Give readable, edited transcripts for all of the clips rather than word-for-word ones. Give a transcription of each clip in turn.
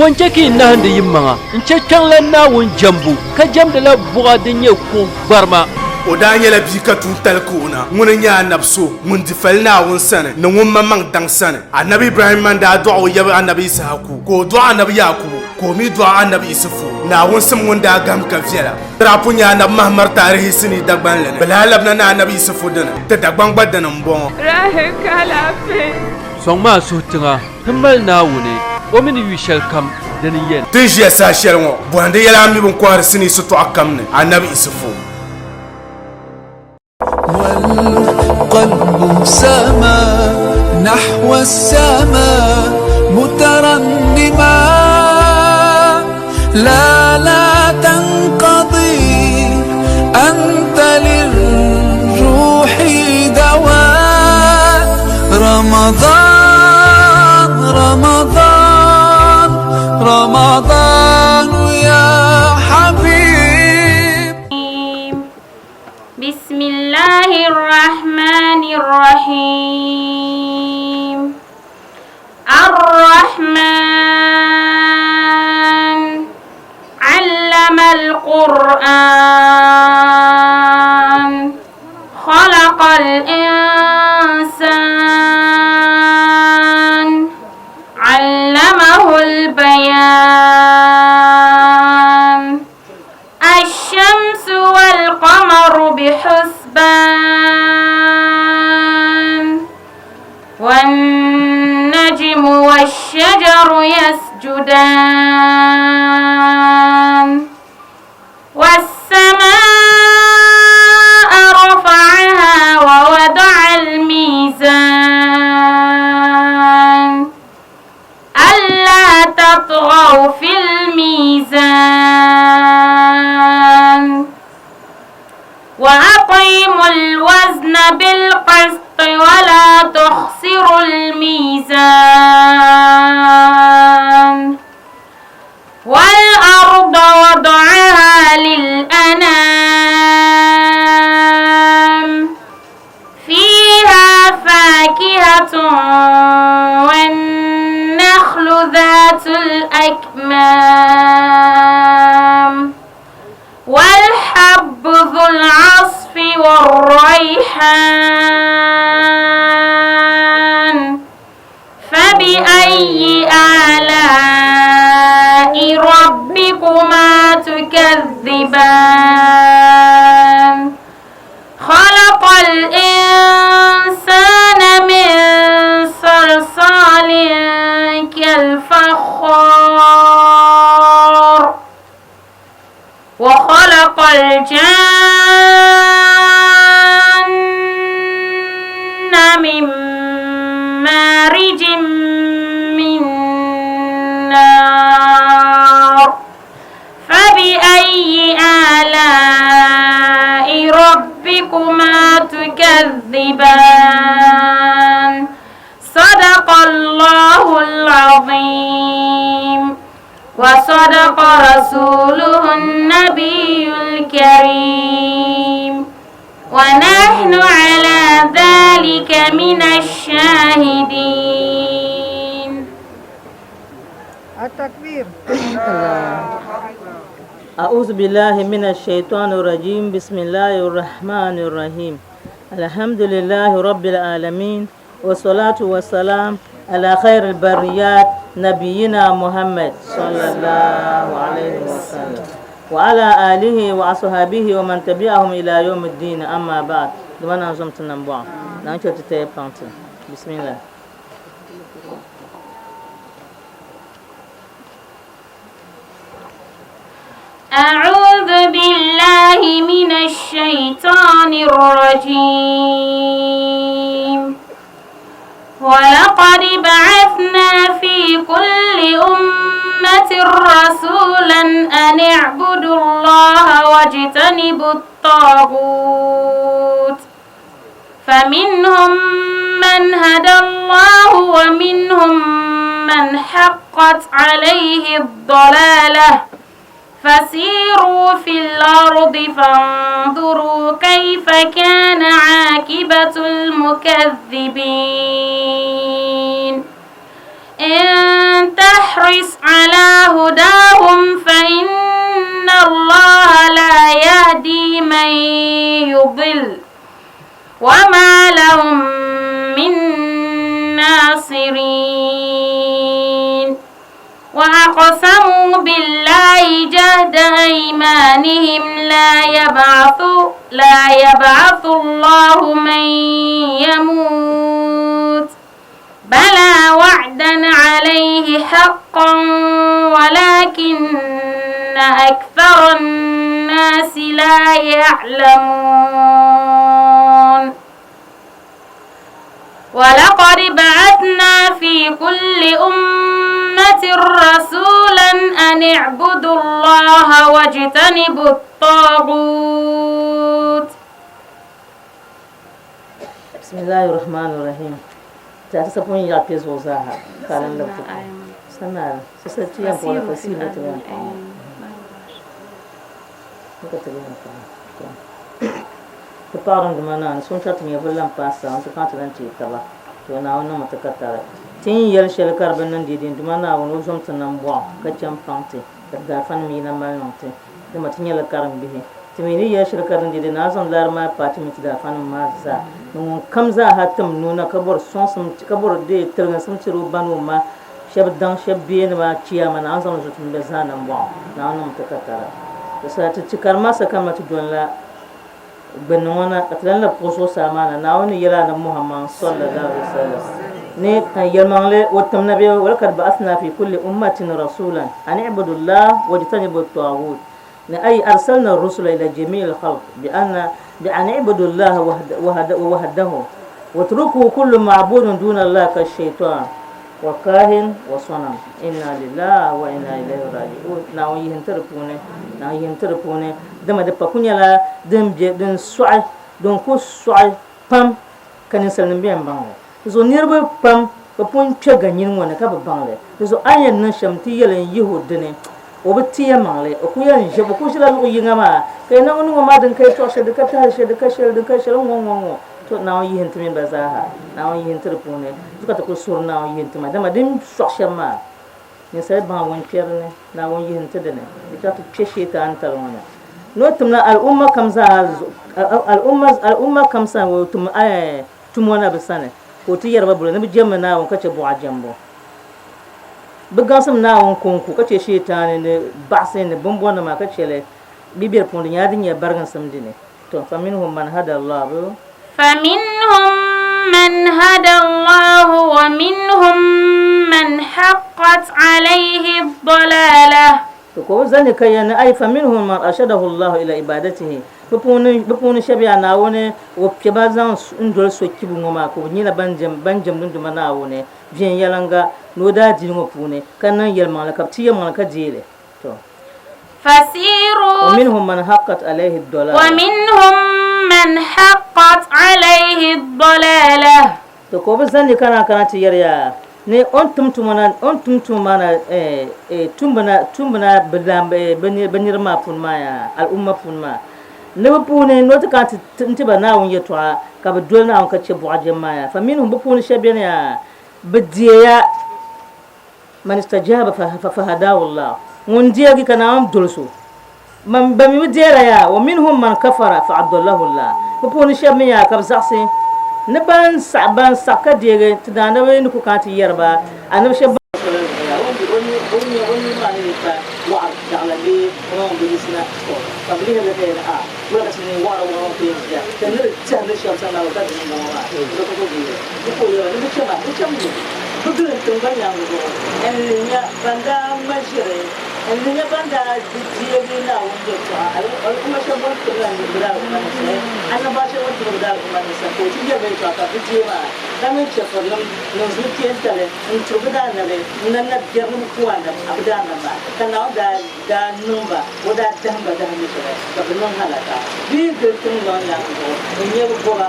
Bɔ n-chɛ ka yi nahindi yimaŋa n-chɛ Kpiɔŋlan Naawuni jɛmbu, ka jɛmdila buɣa din nyɛ kuɣ gbarima? O daa nyɛla bia ka tuuntali ka o na. Ŋuni n-nyɛ anabi so ŋun di fali Naawuni sani ni ŋun maŋmaŋ daŋ sani. Anabi Ibrahimma n-daa dɔɣi o yaba anabi Yisahaku, ka o dɔɣi anabi Yaakubu, ka o mi dɔɣi anabi Isufu. Naawuni sim ŋun daa gahim ka viɛla. Ti daa pun nya anabi Mahamar taarihi sinii Dagbanli ni. Bɛ lahi labina ni anabi Isufu dini. Ti Dagbaŋ gba dini m-bɔŋɔ. Rahi ka alaafee. Sɔŋmi a suhu tiŋa ti mali Naawuni, o mi ni yu shɛlikam dini n-yɛn. Ti ni ʒiya saha shɛli ŋɔ, bɔhindi yɛla a mi bɛ ni kɔhiri sinii sitɔɣu kam ni, Anabi Isufu. والقلب سما نحو السماء مترنما لا لا تنقضي أنت للروح دواء رمضان رمضان رمضان يا حبيب بسم الله الرحمن الرحيم الرحمن علم القرآن خلق الإنسان علمه البيان الشمس والقمر بحسبان والنجم والشجر يسجدان والسماء رفعها ووضع الميزان ألا تطغوا في الميزان وأقيموا الوزن بالقسط ولا تخسروا الميزان والأرض وضعها للأنام فيها فاكهة والنخل ذات الأكمام والحب ذو العصف والريحان فبأي آلاء ربكما تكذبان خلق الإنسان من صلصال كالفخار وخلق الجان من مارج من نار فبأي آلاء ربكما تكذبان صدق الله العظيم وصدق رسوله النبي الكريم ونحن على ذلك من الشاهدين التكبير أعوذ بالله من الشيطان الرجيم بسم الله الرحمن الرحيم الحمد لله رب العالمين والصلاة والسلام على خير البريات نبينا محمد صلى الله عليه وسلم وعلى آله وأصحابه ومن تبعهم إلى يوم الدين أما بعد دمنا نظمت النبوة بسم الله أعوذ بالله من الشيطان الرجيم ولقد بعثنا في كل أمة رسولا أن اعبدوا الله واجتنبوا الطاغوت فمنهم من هدى الله ومنهم من حقت عليه الضلالة فسيروا في الأرض فانظروا كيف كان عاقبة المكذبين إن تحرص على هداهم فإن الله لا يهدي من يضل وما لهم من ناصرين وأقسموا بالله جهد أيمانهم لا يبعث لا يبعث الله من يموت بلى وعدا عليه حقا ولكن أكثر الناس لا يعلمون ولقد بعثنا في كل أمة رسولا أن اعبدوا الله واجتنبوا الطاغوت بسم الله الرحمن الرحيم ta ta pun ya pe zuɣu zaaha ka lan labi ti sanaari sisa ti yɛn puɣila fasiibu ti yɛn paɣa ka ti yɛn paɣa ti paɣiri duma naa ni sun ti nyɛ bi lan paai saha ti kana ti lan teei taba to Naawuni niŋmi ti ka tari ti ni yɛli shɛli ka di bi niŋ deedee duma Naawuni o zom ti nambɔɣu ka chɛ m-paŋ ti ka ti daafanim yina mali niŋ ti dama ti nyɛla karimbihi. Ti mi ni yɛli shɛli ka din deedee naa zaŋ laara maa paai ti mini ti daafanim maa zaa ni ŋun kam zaa ha tim nuu na ka bɔri sɔŋsim ka bɔri deei tiliginsim tiri o ba ni o ma shɛba daŋ shɛba beenima chiyaama Naawuni zaŋ li zuɣu ti mini bɛ zaa nambɔɣu Naawuni niŋmi ti ka tara. Di saha ti ti karima sakama ti dolila gbunni ŋɔ na ka ti lan labi puɣi zuɣusaa maa na, Naawuni ni yɛli Anabi Muhammad sallallahu alaihi wasallam ni yɛlimaŋli o tim na bɛ walakad ba'athna fi kulli ummatin rasulan an i'budu llaha wajtanibu at-taghut ni ay arsalna ar-rusula ila jami'il khalq bi anna bi an i'budu llaha wahdahu watruku kullu ma'budin duna llahi ka-shaytan wa kahin wa sanam inna lillahi wa inna ilayhi raji'un Naawuni yihi n-ti di puuni Naawuni yihi n-ti di puuni dama di pa ku nyɛla din be din sɔɣi din ku sɔɣi pam ka ninsalinim bɛn baŋ li di zuɣu niriba pam bi pun kpe ganyini ŋɔ ni ka bi baŋ li di zuɣu a ni yɛn niŋ shɛm nti yɛli n yihi o dini o bi ti ya maŋli o ku yɛn ʒe o ku ʒila luɣ yiŋa maa ka yɛn niŋ ŋɔ maa din ka yɛtɔɣ shɛli din ka tahali shɛli din ka shɛli din ka shɛli n-ŋɔ ŋɔ ŋɔ To Naawuni yihi n-ti mini ba zaaha. Naawuni yihi n-ti di puuni. Zuɣu ka ti kuli suhiri Naawuni yihi n-ti ma, dama di ni sɔɣi shɛm maa, ninsali baŋa ŋun kpɛri ni, Naawuni yihi n-ti di ni. Di chaŋ ti kpe Shietaanitali ŋɔ ni. Ni o timla al'umma kam zaa zuɣu, al'umma, al'umma kam sani, o tim tumo na bɛ sani, ka o ti yɛri ba buli ni bɛ jɛmmi Naawuni ka chɛ buɣa jɛmbu. Bɛ gaŋsim Naawuni kɔŋko ka chɛ Shietaani ni baɣisi ni bimbɔnima ka chɛ li bɛ be di puuni, di nyɛla din nyɛ bariginsim dini. To faminhum man hada Allah bu. Faminhum man hada Allah wa minhum man haqqat alayhi ad-dalalah. To ka o zani ka yɛli ni ay faminhum man arshadahu Allah ila ibadatihi bɛ puuni bɛ puuni shɛba yaa Naawuni o kpe ba zaŋ n-doli so kpibu ŋɔ maa ka bɛ nyɛla ban jɛm ban jɛmdi n Duuma Naawuni viɛnyɛliŋga ni o daa diini ŋɔ puuni ka niŋ yɛlimaŋli ka bɛ ti yɛlimaŋli ka deei li. To. Fasiru. Wa minhum man haqqat alayhi ad-dalalah. Wa minhum man haqqat alayhi ad-dalalah. To ka o bi zani ka naan kana ti yɛri ya ni o ni tum tuma na, o ni tum tuma maa na, eh, eh, tumbu na, tumbu na bɛ laamba, eh, bɛ nir, bɛ niriba maa puuni maa yaa, al'umma puuni maa. Ni bɛ puuni ni o ti kana ti, n-ti ba Naawuni yɛtɔɣa ka bɛ doli Naawuni ka chɛ buɣa jɛm maa yaa. Fa minhum, bɛ puuni shɛba beni yaa, bɛ deeya. Man istajaba fahadahu Allah, ŋun deegi ka Naawuni dolsi o, ban mi bi deera yaa, wa minhum man kafara fa adallahu Allah, bɛ puuni shɛba mi yaa ka bɛ zaɣisi ni ban saɣi ban saɣi ka deegi ti daanabi ni ku kana ti yɛri ba anabi shɛba ban soli zuɣu yaa, o ni o nuu maa ni yi pa waɣiri daɣila bee o maŋ bilisina tɔ ka bɛ lihiri li ka yɛli a wula ka ti nini waɣira waɣira ŋɔ kuli yɛn ʒiya ka ni di tɛhi ni shɛba sani maa ka di niŋ ŋɔ maa di ku tooi deei li. Di ka o yɛli ba ni bɛ chɛ ma, bɛ cham lu bɛ gili tiŋgbani nyaaŋa zuɣu n-lihi nya ban daa ŋma ʒiri, n-lihi nya ban daa bi deegi Naawuni yɛltɔɣa, al'umma shɛba bɔn timla n-niŋ bɛ daali'umma ninsali, annabawa shɛba bɔn timla bɛ daali'umma ninsali, ka o ti yɛli ba yɛltɔɣa ka bɛ deei maa, ka niŋ chɛfirinim niŋ zuɣukpeentali n-turi bɛ daannabi n-na nabiɛri ni bɛ ku annabi a bɛ daannabi maa, ka Naawuni daa daa niŋ ba, o daa dahim ba dahimbu shɛli ka bɛ niŋ halaka. Bɛ yi gili tiŋgbɔŋ nyaaŋa zuɣu n-nyɛ bɛ bɔba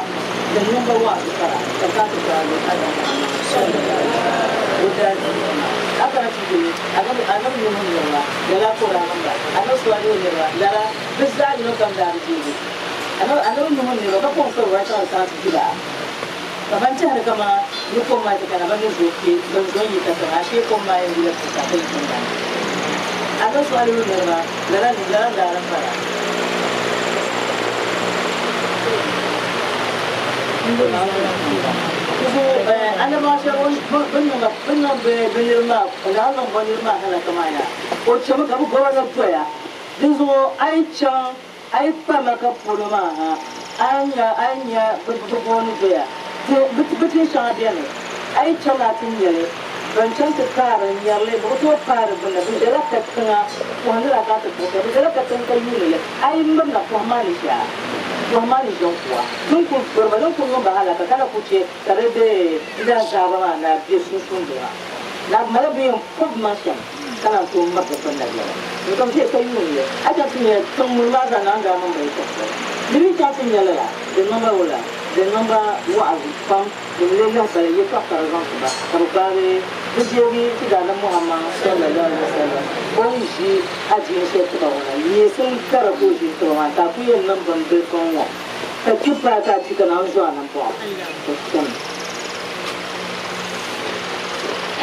din niŋ ba wa'azu kara, ka bɛ kana ti gbaai lu Adam Muhammad sallallahu alaihi wasallam o daa diini maa. A kana ti yuli Anabi Nuhu niriba, lala ka o daa niŋ ba, Anabi Suwalihu niriba, lala, bɛ zaa yino kam daa bi deegi Anabi Nuhu niriba ka pɔŋ firi wari chaŋ di kana ti di ba. Ka ban tɛhiri kaman. Ni kom maa ti kana ba ni zooi kpe, bɛn zo n-yi katiŋa, ashee kom maa yɛn yila zuɣusaa ka yi tiŋgbani ni. A ni sɔɣili lu niriba, lala lala n-daa lan bala. Zuɣu anabibaŋ shɛba bɛ ni niŋ bɛ niriba maa, o daa niŋ bɛ niriba maa halaka maa yaa, o chɛmi ka bɛ gɔba na doya. Dinzuɣu a yi chaŋ A yi kpa Maka polo maa ha, a ni nya a ni nya bɛ gooni doya. Ti bɛ tin shɛŋa beni, a yi chaŋ a ti nya li, bɛn chaŋ ti paari n-nyari li, bɛ bi tooi paari gbunni, bɛ ʒiɛla katiŋa pɔhindila ka a ti buɣisi ba, bɛ ʒiɛla katiŋ ka yuuni li. A yi mirina pɔhim maa ni ʒe a, pɔhim maa ni ʒe n-ku a. Din kul gbiri ba, din kul niŋ ba halaka, ka na ku chɛ ka di be di daazaaba maa na be sunsuuni duli maa. Na bɛ mali bɛ yɛn pɔbi bɛ maŋ shɛm ka naan tooi miri di gbunni biɛla. N kam ʒiya ka yuuni li, a chaŋ ti nya tiŋ muni maa zaa naan daa niŋ ba yɛtɔɣ shɛli. Di mi chaŋ ti nya lala, di niŋ ba wula? Di niŋ ba wa'azi pam din lee lahibali yɛtɔɣ kara zaŋ ti ba, ka bɛ gbaagi di deegi ti Daadam Muhammad sallallahu alaihi wasallam o ni ʒi adiini shɛli ti ba ŋɔ na. Neesim kara ka o ʒi n-ti ba maa ka a ku yɛn niŋ bimbilifu ŋ-ŋɔ ka kpi paai ka a kpi ka naan zo a nambɔɣu. O chani.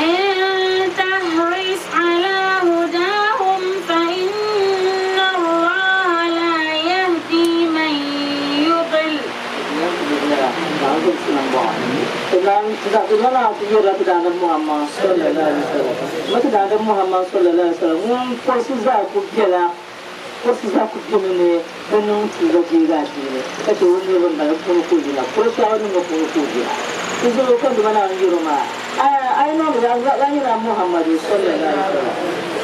إن تحرص على هداهم فإن الله لا يهدي من يضل. Kurisi zaa ku bemi ni bɛ niŋ tuuba deegi adiini, ka chɛ o niriba m-bala bɛ puuni ka o yina, kuri shɛɣu ni mi puuni ka o yina. Di zuɣu ka Duuma Naawuni yɛl o maa, A yi niŋdi lala, a nyɛla Muhammadu sallallahu alaihi wasallam.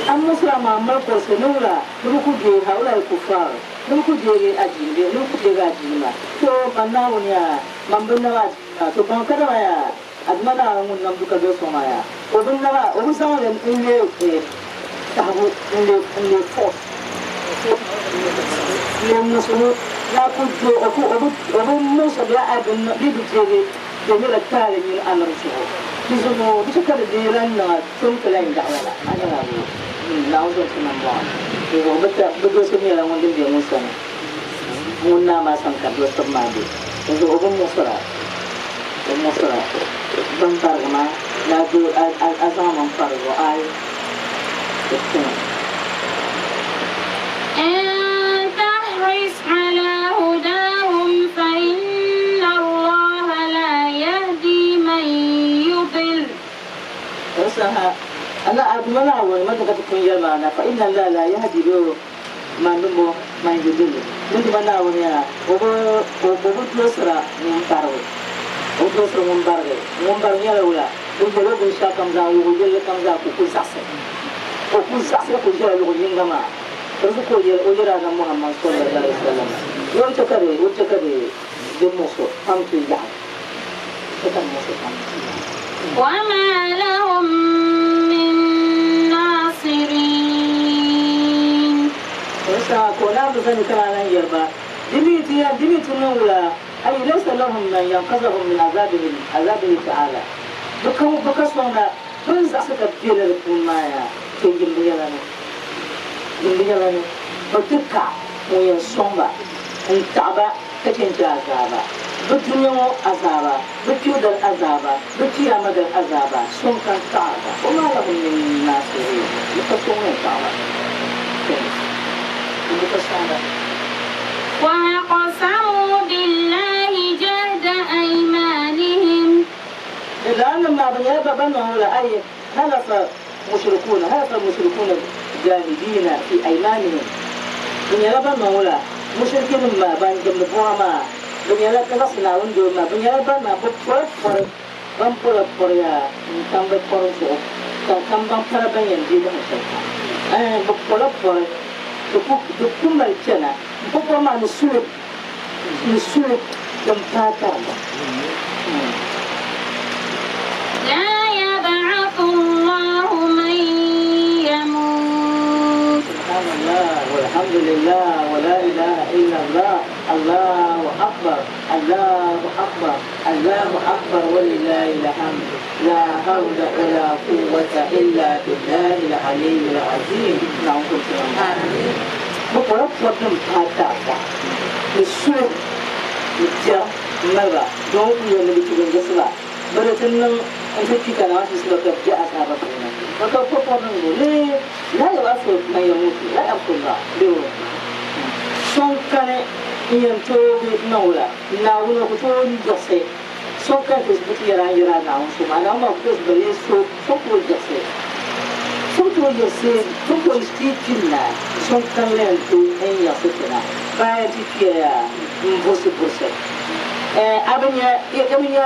A muɣisira maa mali kurisi ni wula ni bɛ ku deegi haulai kuffar, ni bɛ ku deegi adiini bee ni bɛ ku deegi adiini maa. To, man Naawuni yaa, man bi nam adiini maa, to baŋ kadama yaa, A Duuma Naawuni ŋun nam duka be so maa yaa, o bi nam a, o bi zaŋ li n-leei tahigu, n-leei force, n-leei muɣisigu ni a ku deei, o ku, o bi, o bi muɣisi bee a bi niŋ, bee bi deegi di nyɛla taali nyini a ni zuɣu. Di zuɣu di chɛ ka di deei lan niŋ a tom ti lan yaɣi lala, a nyɛla bɛ Naawuni zaŋ ti nambɔɣu ni. Di zuɣu bɛ ta, bɛ dolisibu nyɛla ŋun din be ŋun sani, ŋun naa maa sani ka dolisibu maa be. Di zuɣu o bi muɣisira. O muɣisira bin barigi maa ni a do a zaŋ a maŋ pa di zuɣu, aai, di kpɛma. In tahris ala hudahum fa inna Allaha la yahdi man yudil. Di saha a na a Duuma Naawuni ma ti ka ti pun yɛli maa na, fa inna Allaha la yahdi bɛ man bimbo man yudillu. Ni Duuma Naawuni yaa o bi o bi dolsira ŋun barigi, o bi dolsiri ŋun barigi. Ŋun barigi nyɛla wula? Bɛ yɛl o binshɛɣu kam zaa n-wuhi o yɛlli kam zaa ka o ku zaɣisi. O ku zaɣisi ka ʒiɛla luɣ yiŋga maa. Di zuɣu ka o yɛli o yɛda Anabi Muhammad sallallahu alaihi wasallam, ni o ni chɛ ka di o chɛ ka di di muɣis o pam ti yaɣi. Chɛ ka di muɣis o pam ti yaɣi. Wama lahum min naasiriin. Di saha ka o naan bi zani ka naan lan yɛri ba, Di mi ti yɛn, di mi ti niŋ wula? Ay laysa lahum man yanqazahum min azabihi, azabihi ta'ala. Bɛ ka, bɛ ka sɔŋda, bɛ ni zaɣisi ka be lala puuni maa yaa, to yim bɛ yɛla ni, yim bɛ yɛla ni, bɛ ti ka ŋun yɛn sɔŋ ba n-taɣi ba ka chɛ n-chɛ azaaba. Bɛ dunia ŋɔ azaaba, bɛ kpiɔdali azaaba, bɛ chiyaama dali azaaba, so n-ka n-taɣiri ba. Wa maa lahum min naasiriin, bɛ ka so ŋun yɛn taɣi ba. Bɛ ka sɔŋda. Wa aqsamu billahi jahda aymanihim. Di lala maa bɛ nyɛla ban niŋ wula ay halafa mushrikuuna halafa al-mushrikuuna jahidiina fi aymanihim bɛ nyɛla ban niŋ wula mushrikinim maa ban jɛmdi buɣa maa bɛ nyɛla ka zaɣisi Naawuni doo maa bɛ nyɛla ban niŋ bɛ pɔri pɔri ban pola pɔri yaa n-tam bɛ pɔri zuɣu ka kam ban pala ban yɛn deei dahin shɛli kam ɛɛn bɛ pola pɔri di ku di ku mali chana m po pɔri maa ni suli ni suli din paai tariga. La yab'athu Allahu man yamut. Subhanallah walhamdulillah wa la ilaha illallah Allahu akbar Allahu akbar Allahu akbar walillahi alhamd la hawla wa la quwwata illa billahi al-aliyyil azim. Naawuni kuli ti niŋ bɛ pɔla pɔri din paai tariga ni suli ni biɛri m-mali ba doo n-kuli yɛli ni bɛ ti bindisi ba. Bɛ di ti niŋ n-ti kpi ka Naawuni siɣisi ba ka bɛ be azaaba puuni. Ka ka bɛ po pɔri niŋ o ni laa yab'asu man yamutu laa yaghfirullah bee o Sɔŋ kani n-yɛn tooi niŋ o la, Naawuni o ku tooi yiɣisi sɔŋ kani ti ti yɛra n-yɛra Naawuni so maa, Naawuni maa ku tooi ba lee so sɔŋ tooi yiɣisi sɔŋ tooi yiɣisi sɔŋ tooi ti yi kpi n-naai sɔŋ kani la yɛn tooi n yiɣisi ti na bayan ti kpiya yaa m-burisi burisi a bi nya a bi nya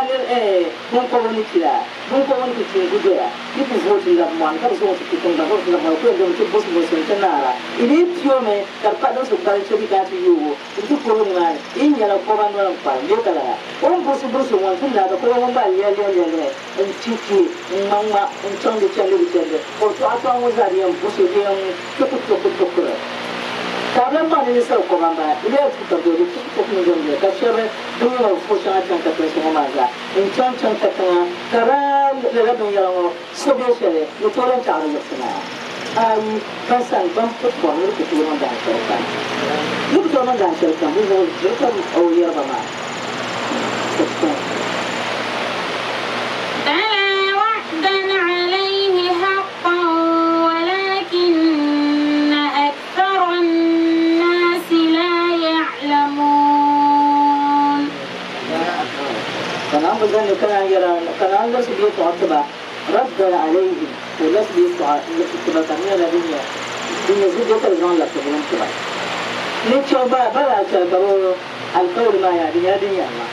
biŋkɔbigu ni kpi la biŋkɔbigu ni ti kpi n-gu doya yi ku vooi ti labi mɔɣuni ka bi zaŋ o ti kpi tiŋgbani ka bi ti labi mɔɣuni ku yɛn domi ti burisi burisi n-ti naara yi dii kpi o mi ka di pa diŋsi gbali chɛ bɛ ka a ti yooi o n-ti kuri nimaani yi nyɛla kɔba noli n-kpalim bee ka lala o ni burisi burisi ŋɔ n-ti naai ka kɔba ŋɔ gba lɛhi lɛhi lɛhi lɛhi n-ti kpi n-ŋma ŋma n-chaŋ di chandi di chandi ka o tɔɣa tɔɣa ŋɔ zaa di yɛn burisi o di yɛn tuku tuku tukuri ka a bi lahi baŋ ni ninsal kɔba m-bala di bela tuuta doo di tuku tuku ni dɔn doya ka shɛba bɛ ni ŋɔ fo shɛŋa chaŋ katinsi ŋɔ maa zaa n-chaŋ chaŋ katiŋa ka daa lala binyɛra ŋɔ so bɛ shɛli ni tooi lan chaɣiri yiɣisi maa. Ayi, ban sani ban po pɔri ni di ku tooi niŋ dahin shɛli kam. Di ku tooi niŋ dahin shɛli kam, dinzuɣu diri ka o yɛri ba maa. Bala wa'dan alayhi haqqan walakinna akthara n-naasi laa ya'lamuun. Ka Naawuni bi zani ka naan yɛra, ka naan labisi bɛ yɛtɔɣa ti ba, Raddan alayhim, ka o labisi bɛ yɛtɔɣa n-labisi ti ba ka di nyɛla din nyɛ din nyɛ zuɣubiɛ ka di zaŋ labisi bɛ ni ti ba. Ni chaŋ ba, ba daa chɛli ka bɛ alikauli maa yaa di nyɛla din yɛn niŋ.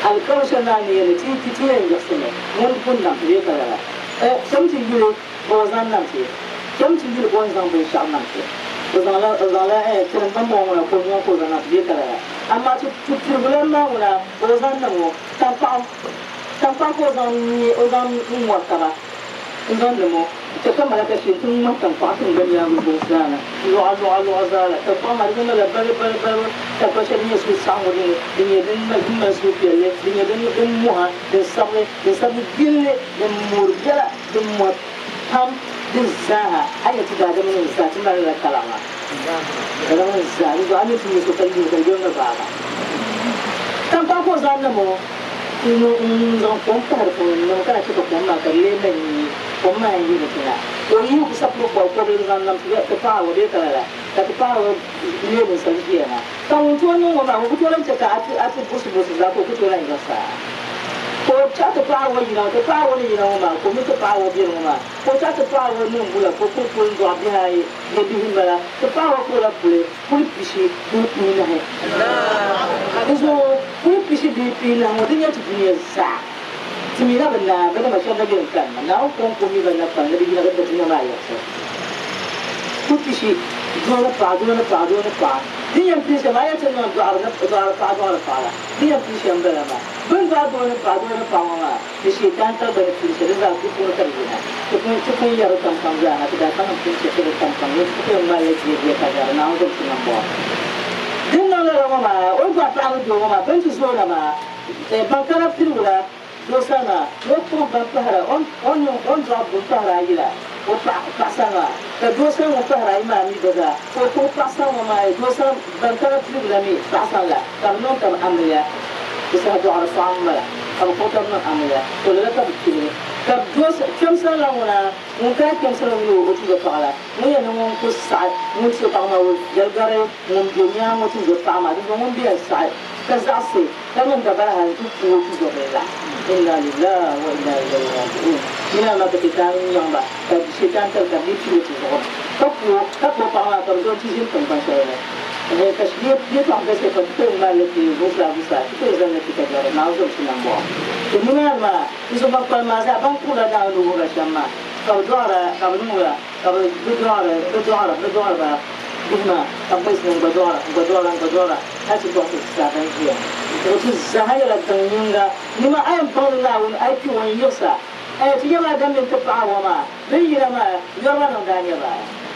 Alikauli shɛli Naawuni ni yɛli ni ti yi kpi ti yɛn yiɣisimi, ŋun pun nam ti bee ka lala. Ɛ, cham ti yuli bɔ o zaŋ nam ti? Cham ti yuli bɔ n-zaŋ binshɛɣu nam ti? O zaŋla, o zaŋla, ɛ, tilim bambɔŋɔ ŋuna ka o nyɔŋ ka o zaŋ nam ti bee ka lala. Amaa ti, ti pirigula maa ŋuna ka o zaŋ niŋ o taŋkpaɣu, taŋkpaɣu ka o zaŋ nyɛ, o zaŋ ŋɔri taba n-zaŋ niŋ o n-chɛ ka malaka shee nti ŋmahi taŋkpaɣu tiŋgbani yaaŋa zuɣu zaa na, lɔɣa, lɔɣa, lɔɣa zaa la. Taŋkpaɣu maa di zaŋ mali la balibu, balibu, balibu taŋkpaɣu shɛli din nyɛ suhusaɣiŋgu dini, din nyɛ din mali, din mali suhupiɛlli, din nyɛ din, din mɔha, din sabigi, din sabigi gilli, din moori biɛla, din mɔhi pam, din zaaha a ni ti daadamnim zaa ti malila kalaŋ maa. Daadamnim zaa, di zuɣu a ni ti nya so ka yuui ka di yom ni vaai ba. Taŋkpaɣu ka o zaŋ niŋ o n-zaŋ kom pahi di puuni n-niŋ ka na chɛ ka kom maa ka di lee mali nyee, kom maa n-yi ni ti na. Ka o yihi sapiri bɔri kɔbili n-zaŋ niŋ ti paɣ o bee ka lala, ka ti paɣ o leei ninsal ʒiya na. Ka ŋun tooi niŋ ŋɔ maa, ŋun ku tooi lan chɛ ka a ti burisiburisi zaa ka o ku tooi lan yiɣis a. Ka o chaɣ ti paɣ o yina, ti paɣ o ni yina ŋɔ maa, ka o mi ti paɣ o biɛri ŋɔ maa, ka o chaɣ ti paɣ o niŋbula, ka o kuli puli n-dɔɣi bihi ayi bɛ bihi m-bala. Ti paɣ o kpirila puli, puli pishi bihi pihinahi. Dinzuɣu puli pishi bihi pihinahi ŋɔ, di nyɛ ti dunia zaa. Ti mi na bi naai, bɛ dama shɛba na beni kanna. Naawuni kɔŋko mi ban na kpalim ni bɛ yina ka dunia maa yiɣisi. Puli pishi, doo ni paɣa, doo ni paɣa, doo ni paɣa. Di ni yɛn pili shɛm, a yɛn ti niŋ dɔɣiri ni dɔɣiri paɣa dɔɣiri paɣa la, di ni yɛn pili shɛm m-bala maa. Bɛ ni dɔɣi doo ni paɣa, doo ni paɣa ŋɔ maa, ni Shiitan tali gba ni pili shɛli, di zaa di puuni ka di yina. Ti pun, ti pun yɛri kam kam zaa ha, ti daa ka niŋ pun chɛ ti di kam kam, ni ti kuli ŋmalila jia bia ka gari Naawuni gba ti nambɔɣu. Din niŋ lala ŋɔ maa, o ni dɔɣi paɣa ni doo ŋɔ maa, bɛ ni ti zooi na maa, ban kana piligu la, doo sani maa, ni o kpuɣi ban pahira, o ni, o ni dɔɣi bun pahiri ayi la, o paɣ, paɣ sani maa, ka doo sani ŋun pahiri ayi maa mi gba zaa, ka o kpuɣi paɣ sani ŋɔ maa, doo sani ban kana piligu la mi paɣ sani la, ka bɛ niŋ tab amiliya. Di saha dɔɣiri sɔɣim m-bala, ka bɛ kpuɣi tab niŋ amiliya, to lala ka bɛ piligi. Ka doo kpɛm sani la ŋuna, ŋun kana kpɛm sani ŋɔ mi o tuzo paɣa la, ŋun yɛn niŋ ŋun ku saɣi ŋun tuzo paɣa maa o viɛli gari ŋun be nyaaŋa ŋɔ tuzo paɣa maa, dinzuɣu ŋun be yɛn saɣi ka zaɣisi ka niŋ dabari hal nti ku o tuzɔbili la. Inna lillahi wa inna ilayhi raji'un. Yina maa ka Shetani nyaŋ ba, ka Shetani tali ka bɛ pili o tizuɣu ni, ka ku o, ka kpuɣi paɣa maa ka bɛ zaŋ ti ʒini tiŋgbani shɛli ni. Ɛhɛ, ka yɛtɔɣa galisiya pam, ti ku yɛn ŋmaali li ti zuɣusaa zuɣusaa, ti ku yɛn zaŋ li ti ka gari Naawuni zom ti nambɔɣu. To nimaani maa, n zuɣu ban kpalim maa zaa, ban kuhirila Naawuni ni wuhi ba shɛm maa, ka bɛ dɔɣira, ka bɛ niŋ ka bɛ bɛ dɔɣiri bɛ dɔɣiri bɛ dɔɣiri ba bihi maa, ka bɛ gbalisi n-gba dɔɣira, n-gba dɔɣira, n-gba dɔɣira hal ti dɔɣi ti zaa ban ʒiya ŋɔ. O ti zaa nyɛla daŋ yiŋga. Nima a yɛn baŋ ni Naawuni a yi kpi o n-yiɣis a. Ɛɛ, ti nyama Adam mini ti paɣa Hawa maa, bɛ ni yina maa, yɔriba nim daa nyɛ ba,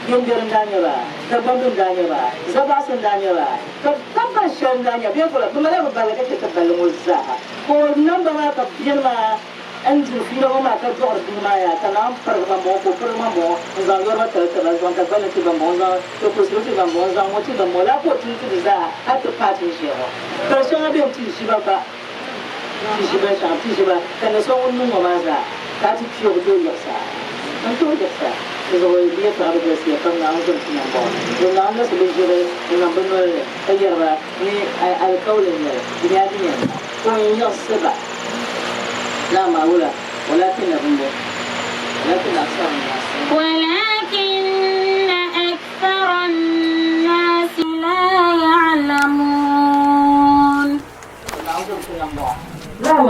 Gɛndɛri n-daa nyɛ ba, Dagbamb n-daa nyɛ ba, Zabaɣisi n-daa nyɛ ba, ka dabban shɛli n-daa nyɛ bɛ bɛ malila bɛ balli ka chɛ ti balli ŋɔ zaa. Ka o namba maa ka beni maa n-diri fiila ŋɔ maa ka dɔɣiri bihi maa yaa, ka naan pirigi bambɔŋɔ, ka o pirigi bambɔŋɔ n-zaŋ yɔriba tali ti ba, n-zaŋ Dagbanli ti bambɔŋɔ, n-zaŋ Tokurisili ti bambɔŋɔ, n-zaŋ ŋɔ ti bambɔŋɔ, lala ka o tum ti di zaa hal ti paai ti ni ʒiya ŋɔ. Kali shɛŋa beni ti ʒi ba gba. Ti ʒi ba shɛŋa, ti ʒi ba, ka na so ŋun niŋ ŋɔ maa zaa, ka a ti kpi o bi tooi yiɣis a. N tooi yiɣis a. Di zuɣu di yɛtɔɣa bi galisiya pam Naawuni zom ti nambɔɣu. Bɛ laɣimla bɛ ʒiri n-niŋ bɛ noli ni ka yɛri ba ni alikauli n-nyɛ li, di nyɛla din yɛn niŋ ka o yɛn yiɣisi ba. Naam, maa wula, walakinna bimbo, walakinna aksara n-naas. ولكن أكثر الناس لا يعلمون. Naam,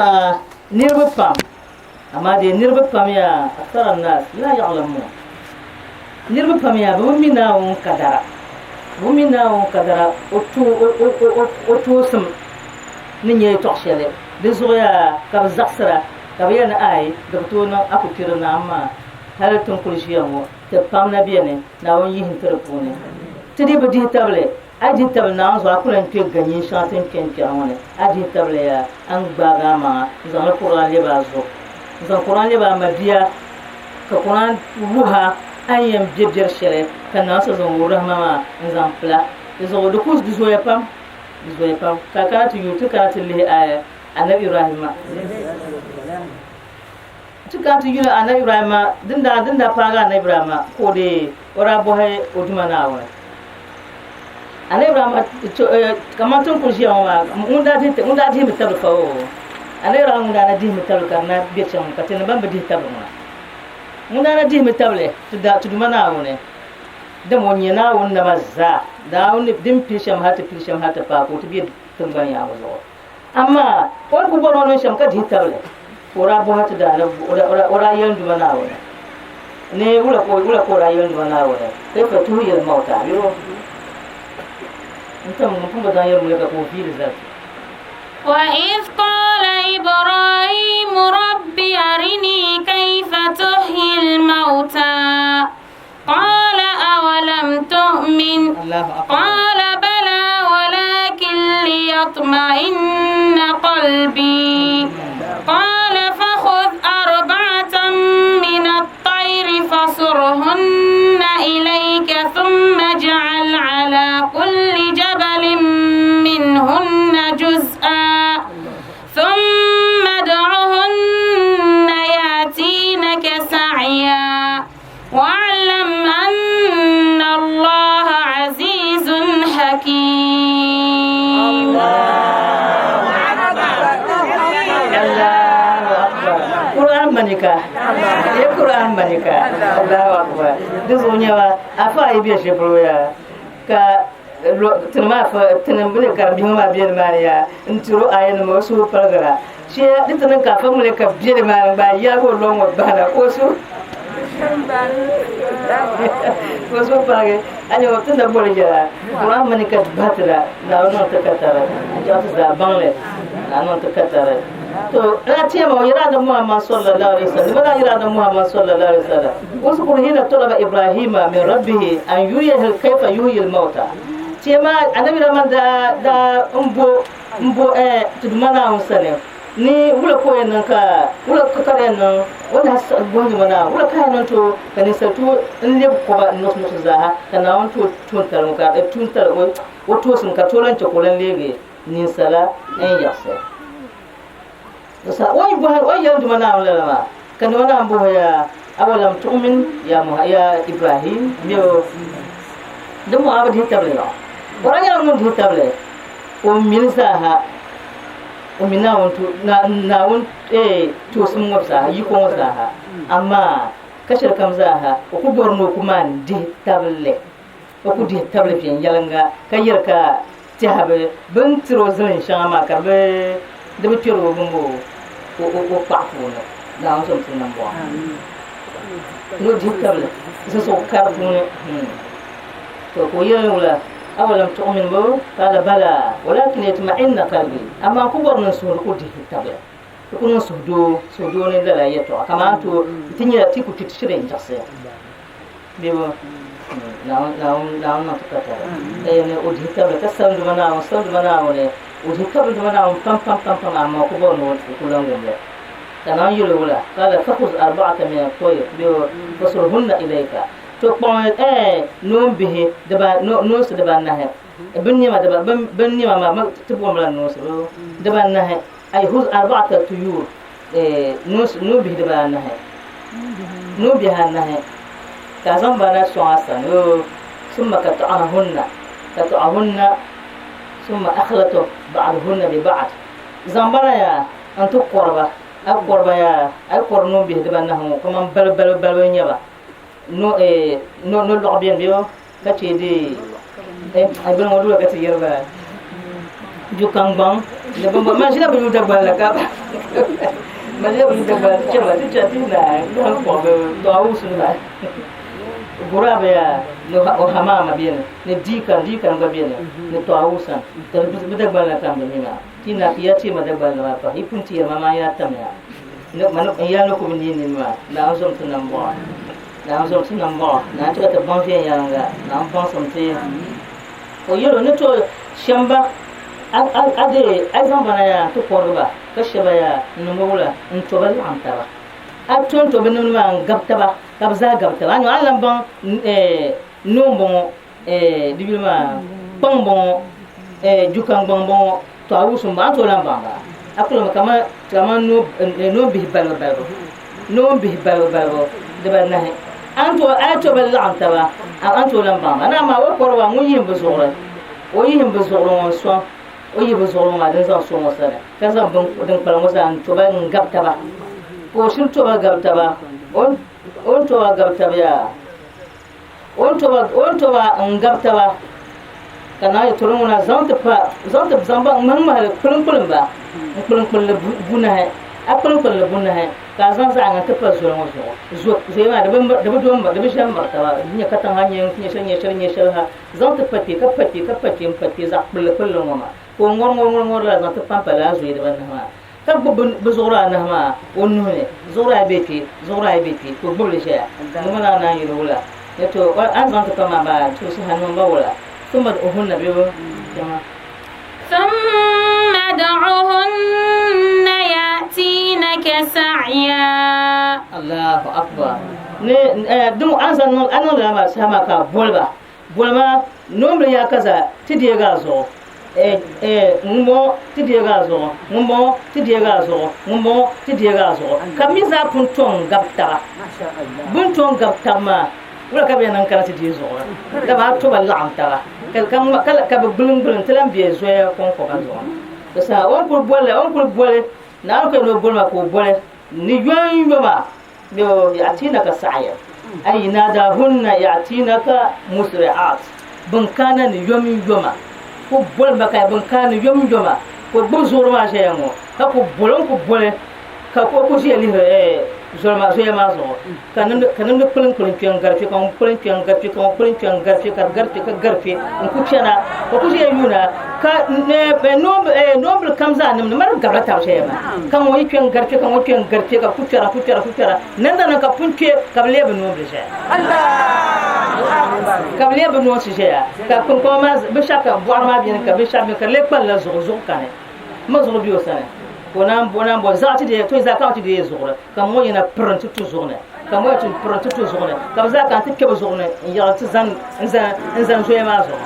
niriba pam, amaa dee niriba pam yaa, aksara n-naas laa ya'lamuun. Niriba pam yaa, bɛ bi mi Naawuni kadara, bɛ bi mi Naawuni kadara o toosim ni nyɛ yɛtɔɣ shɛli. Di zuɣu yaa ka bɛ zaɣisira, ka bɛ yɛli ni, Aai, di bi tooi niŋ, a ku kpiri Naawuni maa hal ti ni kul ʒiya ŋɔ, ti pam na beni, Naawuni yihi n-ti di puuni. Ti dii bi dihi tabili, a yi dihi tabili Naawuni zuɣu, a ku lan kpe ganyiin shɛŋa ti ni kpe n-kpɛri ŋɔ ni. A dihi tabili yaa, a ni gbaagi a maŋa n-zaŋ li Kur'an lebi a zuɣu, n-zaŋ Kur'an lebi a mabia, ka Kur'an wuhi a a ni yɛn be biɛri shɛli ka Naawuni sa zaŋ o rahima maa n-zaŋ pili a. Di zuɣu di ku di zooya pam, di zooya pam. Ka a kana ti yuli, ti kana ti lihi Anabi Ibrahima. Ti kana ti yuli Anabi Ibrahima, din daa, din daa paagi Anabi Ibrahima ka o deei o daa bɔhi o Duuma Naawuni. Anabi Ibrahima, kamani ti ni kuli ʒiya ŋɔ maa, ŋun daa dihi, ŋun daa dihimi tabili fa o. Anabi Ibrahima ŋun daa na dihimi tabili ka di na be chaŋ ka ti ni ban bi dihi tabili ŋɔ na. Ŋun daa na dihimi tabili ti da, ti Duuma Naawuni, dama o nyɛ Naawuni nama zaa, Naawuni din pili shɛm hal ti pili shɛm hal ti paai ka o ti be tiŋgbani yaangu zuɣu. Amaa o ni kul bɔri o niŋ shɛm ka dihi tabili, ka o daa bɔhi ti daa ni o daa yɛli n Duuma Naawuni ni wula ka o daa yɛli n Duuma Naawuni kaifa tuhyil mauta yuro n-tam ŋun pun bi zaŋ yɛli muli ka o viili zali ti. وإذ قال إبراهيم رب أرني كيف تحيي الموتى قال أولم تؤمن قال بلى ولكن ليطمئن قلبي قال فخذ أربعة من الطير فصرهن إليك ثم اجعل على كل جبل منهن جزءا ثم ادعهن يأتينك سعيا واعلم أن الله عزيز حكيم. Allahu akbar. Qur'an manika. Ya Qur'an manika. Allahu akbar. Di zuɣu nyɛba afa yi bɛ shɛli polo yaa ka tini maa fa tini bini karimbihi maa bɛ nimaani yaa n tiri o aya nima o suhu paligira shee di ti niŋ ka afa ŋuni ka bɛ nimaani gba yaagi o lɔŋ ŋɔ bahina ka o suhu ka o suhu paligi a nyɛ ti na boli yɛla Qur'an mini ka bahi ti la Naawuni niŋ ti katari n chaŋ ti zaa baŋ li Naawuni niŋ ti katari to na tema o yɛla Annabi Muhammad sallallahu alaihi wasallam mana yɛla Annabi Muhammad sallallahu alaihi wasallam uzkur hina talaba Ibrahima min rabbihi an yuriyahu kayfa yuhyi al-mauta tema Annabi Rahman da da mbo mbo eh tuduma Naawuni sani ni wula ka o yɛn niŋ ka wula ka di yɛn niŋ o ni bɔhindi ŋɔ naa wula ka yɛn niŋ tooi ka ninsal tooi n lɛbi kɔba nuɣusu nuɣusu zaaha ka Naawuni tooi tuuntali ŋɔ ka tuuntali o toosim ka tooi lan chɛ ka o lan leegi ninsala n yiɣisi o yi bɔhi o yi yɛli Duuma Naawuni lala maa ka Duuma Naawuni bɔhi ya awalam tu'min ya ya Ibrahim mi o di mɔɣa bi dihi tabili ŋɔ o daa nyɛla ŋun dihi tabili o mini zaaha o mi Naawuni tu Naawuni toosim ŋɔ zaaha yiko ŋɔ zaaha amaa ka shɛli kam zaaha o ku bɔri ni o ku maan dihi tabili o ku dihi tabili viɛnyɛliŋga ka yɛli ka tɛha bi bini tiri o zilin shɛŋa maa ka bi di bi kpɛri o bini o kpaɣu puuni Naawuni zom ti nambɔɣu ni o dihi tabili zuɣusuɣu kari puuni to ka o yɛli wula awalam tu'min bo qala bala walakin yatma'inna qalbi amaa ku bɔri ni n suhuri ku dihi tabili di ku niŋ suhudoo suhudoo ni lala yɛtɔɣa kaman to ti nyɛla ti ku kpi ti shiri n-jaɣisiya bebo Naawuni Naawuni niŋ ti katari ka yɛli ni o dihi tabili ka salimdima Naawuni salimdima Naawuni o dihi tabilidima Naawuni pam pam pam pam amaa ku bɔri ni o ku lan wum li ka Naawuni yɛli o wula qala fakhuz arba'ata min at-tayr bebo fasurhunna ilayka To kpaŋ eh noombihi diba noonsi dibaanahi bin niɛma diba bin niɛma maa ti booni la noonsi dibaanahi. Ay huz arba'ata tuyur noo bihi dibaanahi, noo bihi anahi, ka a zaŋ ba na sɔŋ a sani, oo, summa kata'ahunna, kata'ahunna, summa akhlata ba'dahunna bi ba'd, zaŋ ba na yaa n-ti kɔri ba, a yi kɔri ba yaa, a yi kɔri noo bihi dibaanahi ŋɔ kaman balibu balibu balibu n-nyɛ ba, no eh, no no lɔɣu beni bee ka chɛ di eh, a bini ŋɔ dula ka ti yɛri ba jukaŋgbaŋ ni bini man ʒila bi yuli Dagbani la ka man ʒila bi yuli Dagbani ti chɛba ti chɛ ti na lahi kpuɣi bi tɔawusi nima guraaba yaa ni o hamaama beni ni diikan diikan gba beni ni tɔawusan ka bi Dagbani la ka n bi mi maa ti na ki ya ti ma Dagbani la maa pahi yi pun ti yɛri ma maa yaa tamya n yaa ni ku bi neei nini maa naa n zom ti nambɔɣu naa n zom ti nambɔɣu naa n chɛ ka ti baŋ viɛnyɛliŋga naa n baŋsim ti o yɛl o ni to shɛm ba a dee a zaŋ ba na yaa n ti kɔrigi ba ka shɛ ba yaa n niŋ ba wula n to ba laɣim taba a to n to bi nimdi maa n gabi taba ka bi zaa gabi taba a ni a lan baŋ noo n bɔŋɔ di yuli maa kpaŋ bɔŋɔ jukaŋgbaŋ bɔŋɔ to a wusi n bɔŋɔ a ni tooi lahi baŋ ba a kuli kamani noon bihi balibu balibu noon bihi balibu balibu dibanahi a ni tooi a yi tooi bi laɣim taba a ni tooi lahi baŋ ba ni amaa o kɔri maa ŋun yihim bi zuɣuri o yihim bi zuɣuri ŋɔ n sɔŋ o yihi bi zuɣuri ŋɔ maa din zaŋ sɔŋ o sani ka zaŋ din kpalim ŋɔ zaa n to ba n gabi taba ka o shiri to ba gabi taba o ni to ba gabi taba yaa O ni to ba n-gabi taba, ka naan yi turi ŋuna zaŋ ti pa, zaŋ ti zaŋ ba ŋmahi-ŋmahi li kpuliŋ-kpuliŋ ba, n-kpuliŋ-kpuliŋ li bunahi, a kpuliŋ-kpuliŋ li bunahi, ka a zaŋ zaɣ yiŋa ti pa zoli ŋɔ zuɣu. Zo, zoya maa di bi di bi do m-miri, di bi ʒe m-miri taba, di nyɛ katiŋ ha n-nyɛ n-nyɛ shɛli n-nyɛ shɛli n-nyɛ shɛli ha, zaŋ ti pa kpe, ka pa kpe, ka pa kpe, m-pa kpe zaɣ kpulli-kpulli ŋɔ maa, ka o ŋɔri ŋɔri ŋɔri ŋɔri lala zaŋ ti pampa lala zoya dibanahi maa. Ka gbubi bɛ zuɣuri anahi maa o nuhi ni, zuɣuri ayi be kpe, zuɣuri ayi be kpe, ka o gbubi li ʒɛya. Ni ŋɔ laa naan yɛli wula? Ni to, a ni zaŋ ti pa maa maa, to saha ni ŋɔ ba wula? Thumma du'uhunna bɛ jama. Thumma du'uhunna ya'tinaka sa'ya. Allahu akbar. Ni din a ni zaŋ niŋ, a niŋ lala maa saha maa ka a boli ba. Boli maa, noombil yaa ka zaa ti deegi a zuɣu. Ŋumbɔŋɔ ti deegi a zuɣu, ŋumbɔŋɔ ti deegi a zuɣu, ŋumbɔŋɔ ti deegi a zuɣu. Ka bɛ mi zaa pun to n-gabi taba. Bɛ ni to n-gabi taba maa, wula ka bɛ yɛn niŋ kana ti deei zuɣuri? Dama a to ba laɣim taba, ka bɛ gbuliŋgbuliŋ ti lan be zoya kɔŋkɔba zuɣu. Di saha o ni kul boli, o ni kul boli, Naawuni ka yɛn ni o boli ma ka o boli ni yomyoma. Yo ya'tinaka sa'ya ay nadahunna ya'tinaka musri'at bin kana ni yom yoma ku boli ba ka bin kana ni yom yoma ku gbubi zuɣuri maa ʒɛya ŋɔ ka ku boli n ku boli ka ku ku ʒiya lihiri zoli maa zoya maa zuɣu ka nimdi ka nimdi kpuliŋ kpuliŋ kpɛ n gari kpɛ ka ŋun kpuliŋ kpɛ n gari kpɛ ka ŋun kpuliŋ kpɛ n gari kpɛ ka di gari kpɛ ka gari kpɛ n ku chɛna ka ku ʒiya yuuna ka noonbili kam zaa nimdi mali gabila tabi ʒɛya maa ka ŋɔ yi kpɛ n gari kpɛ ka ŋɔ kpɛ n gari kpɛ ka ku kpɛra ku kpɛra ku kpɛra nandanan ka pun kpɛ ka bi leei bi noonbili ʒɛya ka bi leei bi noonsi ʒɛya ka kpunkpama maa binshaɣu ka boɣari maa biɛni ka binshaɣu biɛni ka di lee kpalinla zuɣu zuɣu kani ma zuɣu bɛ o sani ka o naan o naan bɔ zaɣ ti deei to zaa ka ti deei zuɣuri ka ŋɔ yina piri n ti tu zuɣu ni ka ŋɔ ti piri n ti tu zuɣu ni ka bi zaa ka n ti kpɛ bi zuɣu ni n yaɣi ti zan n zan n zan zoya maa zuɣu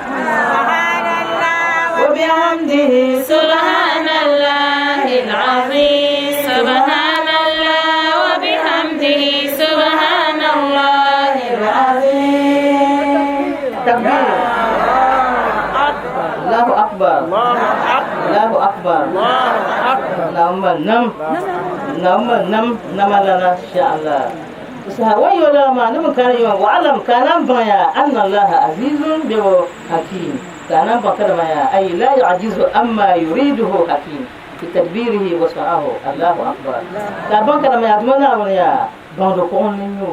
وبحمده سبحان الله العظيم سبحان الله وبحمده سبحان الله العظيم تكبير الله أكبر الله أكبر اللهم نم اللهم نم نم لنا إن شاء الله ويولا ما نم كان يوم وعلم كان بيا أن الله عزيز به حكيم كان بكر ما أي لا يعجز أما يريده حكيم في تدبيره وسعه الله أكبر لا بنك ما يدمنا ونيا بعد قوم نيو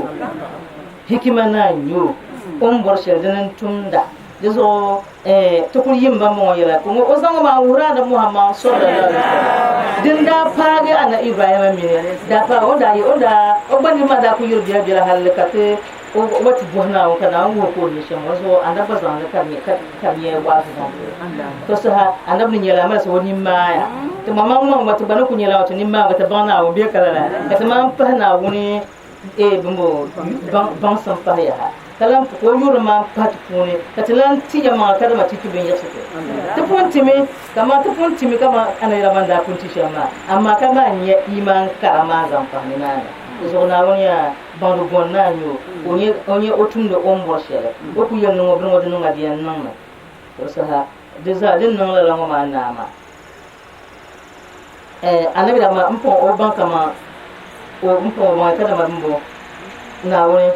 hikima na nyo o ni bɔri shɛli dini n-tumda. Di zuɣu ti kuli yim ba ŋɔ yɛla ka o zaŋ maa wuhiri Anabi Muhammad sallallahu alaihi wasallam din daa paagi Anabi Ibrahima mini daa paagi o daa o daa o gba niriba maa daa kuli yiri biɛla biɛla hali ka ti o gba ti bɔhi Naawuni ka Naawuni wuhi ka o ni shɛm o zuɣu Anabi gba zaŋli ka di ka di nyɛ waazu zaŋ ti o to saha Anabi ni nyɛla malisi o nini maaya ti maŋmaŋ maŋ gba ti gba ni kuli nyɛla ti nini maaya ti baŋ Naawuni bee ka lala ka ti maan pahi Naawuni bimbo baŋsim pahi yaha. Ka lan ka o yurilim maa pahi ti puuni, ka ti lan ti yɛlimaŋli kadama ti ti bɛn yiɣisi ti. Ti pun timi kaman ti pun timi kaman a ni yɛla ban daa pun ti shɛm maa, amaa ka maa nya iimaan kara maa zaŋ pahi nimaani. Di zuɣu Naawuni yaa baŋdi gɔn ni a nya o, ka o nyɛ o nyɛ o tumdi o ni bɔri shɛli. O ku yɛli ni ŋɔ bini ŋɔ di niŋ ma di yɛn niŋmi. Di saha di zaa din niŋ lala ŋɔ maa naai maa, eh, anabi daa maa m-paŋ o baŋ kaman o m-paŋ o baŋ kadama bimbo Naawuni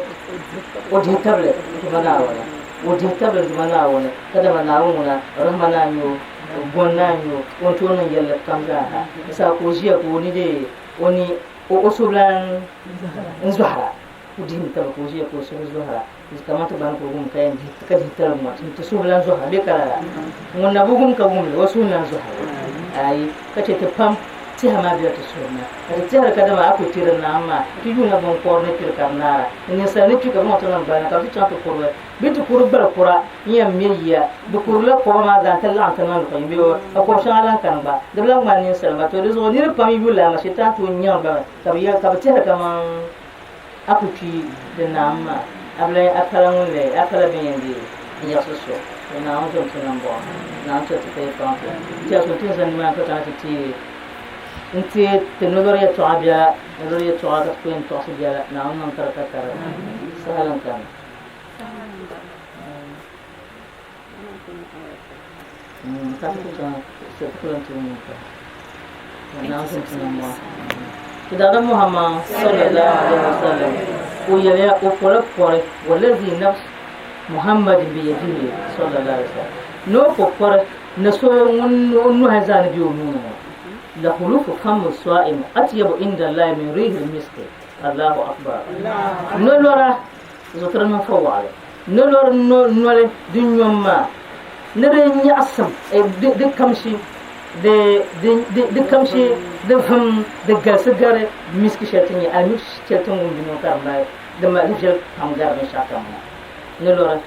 o dihi tabili n-tuma Naawuni o dihi tabili n-tuma Naawuni kadama Naawuni ŋuna rahima ni a nya o gɔn ni a nya o o ni tooi niŋ yɛlli kam zaa ha di saha ka o ʒiya ka o ni dee o ni o o suhu lan n zɔhira o dihimi tabili ka o ʒiya ka o suhu zɔhira Kamani ti gbani ku wum ka yɛn dihi ka dihi tali ŋɔ ti suhu lan zɔhira bee ka lala ŋun na bi wum ka wum li o suhu lan zɔhira ayi ka chɛ ti pam tɛha maa bela ti suhuri ni ka ti tɛhiri kadama a ku kpi di naam maa ti yuuna binkɔri ni kpiri ka di naara ni ninsal ni kpi ka bɛ ŋɔ ti niŋ gbali ni ka bɛ ti chaŋ ti kurili bɛ ti kuri gbali kura n-yɛn me yiya bɛ kurila kɔba maa zaa nti laɣim ti niŋ luɣ yini bee ka kɔb shɛŋa lan kani gba di bi lan ŋmani ninsal maa to di zuɣu niriba pam yi yuli a ma shɛtan tooi nyaŋ ba mi ka bɛ yɛli ka bɛ tɛhiri kaman A ku kpi di naam maa, a bi lahi a pala ŋun leei a pala bɛn yɛn deei n-yiɣisi so, to Naawuni zom ti nambɔɣu, Naawuni chɛ ti ka yi kpaŋ ti. N-tɛha so n-ti zani nimaani ka kana ti teei n-teei ti nolɔri yɛtɔɣa biɛla, nolɔri yɛtɔɣa ka ti ku yɛn tɔɣisi biɛla, Naawuni niŋ ka di ka tariga. Saha lan kani. Ka ti ku chaŋ ti ku lan tooi niŋ pahi. Naawuni zom ti nambɔɣu. Ti daadam Muhammad sallallahu alaihi wasallam o yɛliya o pola pɔri wallazi nafs Muhammadin biyadihi sallallahu alaihi wasallam ni o po pɔri ni so ŋun o nuhi zaa ni be o nuu ni ŋɔ la khulufu famu sa'im atyabu inda Allahi min rihil miski Allahu akbar nolɔra zuɣutiri niŋ fa waɣali nolɔri noli din nyom maa ni di nyaɣasim di kamshi di kamshi di vum di galisi gari miski shɛli ti nyɛ almik shɛli ti ni wum di niŋ ka di mali di mali di viɛli pam gari binshaɣu kam ŋɔ ni lɔri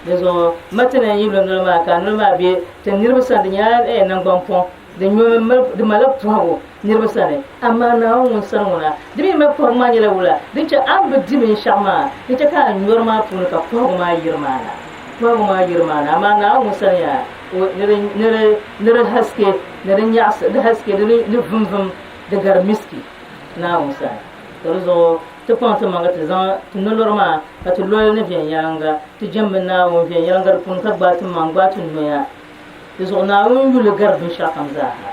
di zuɣu mati ni yi lo noli maa ka noli maa bɛ ti niriba sani di nyɛla naŋgban pɔŋ di nyomi mali di malila pɔhigu niriba sani amaa Naawuni ŋun sani ŋuna di mi mali pɔhigu maa nyɛla wula din chɛ a ni bi di binshɛɣu maa din chɛ ka a nyɔri maa puuni ka pɔhigu maa yiri maa na pɔhigu maa yiri maa na amaa Naawuni ŋun sani yaa ni di ni di haske ni di nyaɣisi di haske di di vumvum di gari miski Naawuni sani to di zuɣu ti kpaŋ ti maŋa ti zaŋ ti nolɔri maa ka ti loli ni viɛnyɛliŋga ti jɛmbi Naawuni viɛnyɛliŋga di puuni ka gbaai ti maŋ gbaai ti noya Di zuɣu Naawuni yuli gari binshɛɣukam zaaha.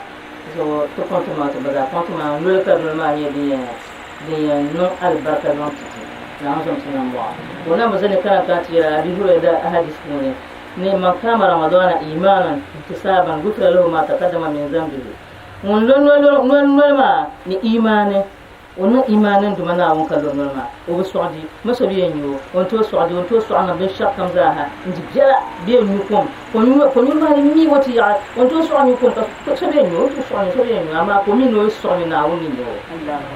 Di zuɣu ti kpaŋ ti maŋa ti gba zaa kpaŋ ti maŋa noli ka noli maa nyɛ din yɛn niŋ alibarika zaŋ ti ti. Naawuni zom ti nambɔɣu. Ka o namba zani kana kana ti yɛli Abi Huraira ahadis puuni ni man kaama Ramadana iimaanan ihtisaaban gufira lahu ma taqaddama min zambihi. Ŋun lo noli noli maa ni iimaani O niŋ imaani n Duuma Naawuni ka lo noli maa, o bi sɔɣi di, ma so bi yɛn nyu o, o ni tooi sɔɣi di, o ni tooi sɔɣi niŋ binshɛɣu kam zaa ha n-di biɛla bee n-nyu kom, ka o nyu maa di mi o ti yaɣi, o ni tooi sɔɣi nyu kom ka so bi yɛn nyu o, o ni tooi sɔɣi nyu so bi yɛn nyu o, amaa ka o mi ni o yi sɔɣi nyu Naawuni ni nya o.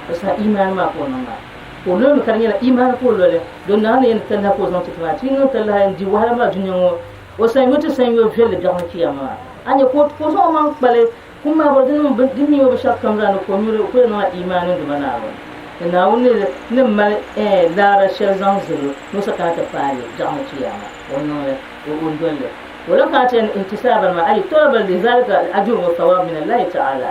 Di saha imaani maa ka o niŋ maa, ka o loli mi ka di nyɛla imaani ka o loli, don Naawuni ni yɛn ti talahi ka o zaŋ ti ti maa, ti yi niŋ talahi n-di wahala maa dunia ŋɔ, o sanyo ti sanyo viɛlli biɛɣuni kiyama maa, a nya ka o zaŋ o maŋ kpali Kum maa bɔri di niŋ o binshɛɣu kam zaa ni ka o nyuri o ku yɛn niŋla imaani Duuma Naawuni ni Naawuni ni mali laara shɛli zaŋ zali o ni o sa kana ti paai li biɛɣu ni Chiyaama o niŋ li o doli li. O lan kana ti yɛli ni ihtisaaban maa ayi talaban li zalika al-ajr wa thawab min Allahi ta'ala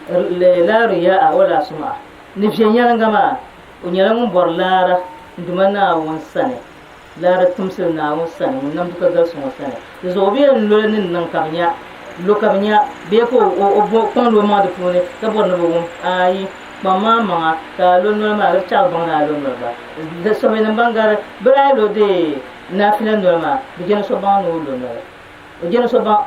la riya'a wa la sum'a ni viɛnyɛliŋga maa o nyɛla ŋun bɔri laara n Duuma Naawuni sani laara timsili Naawuni sani ŋun nam duka galisi ŋɔ sani. Di zuɣu o bi yɛn loli ni niŋ ka bɛ nya, lo ka bɛ nya, bee ka o bo kpaŋdi o maŋa di puuni ka bɔri ni bɛ wum. Aai, kpaŋ maa maŋa ka a lo noli maa, di bi chaɣi baŋ ni a lo noli gba. Di sɔbinim ban gari bɛ daa lo deei naafila noli maa, bɛ je ni so baŋ ni o lo noli. O je ni so baŋ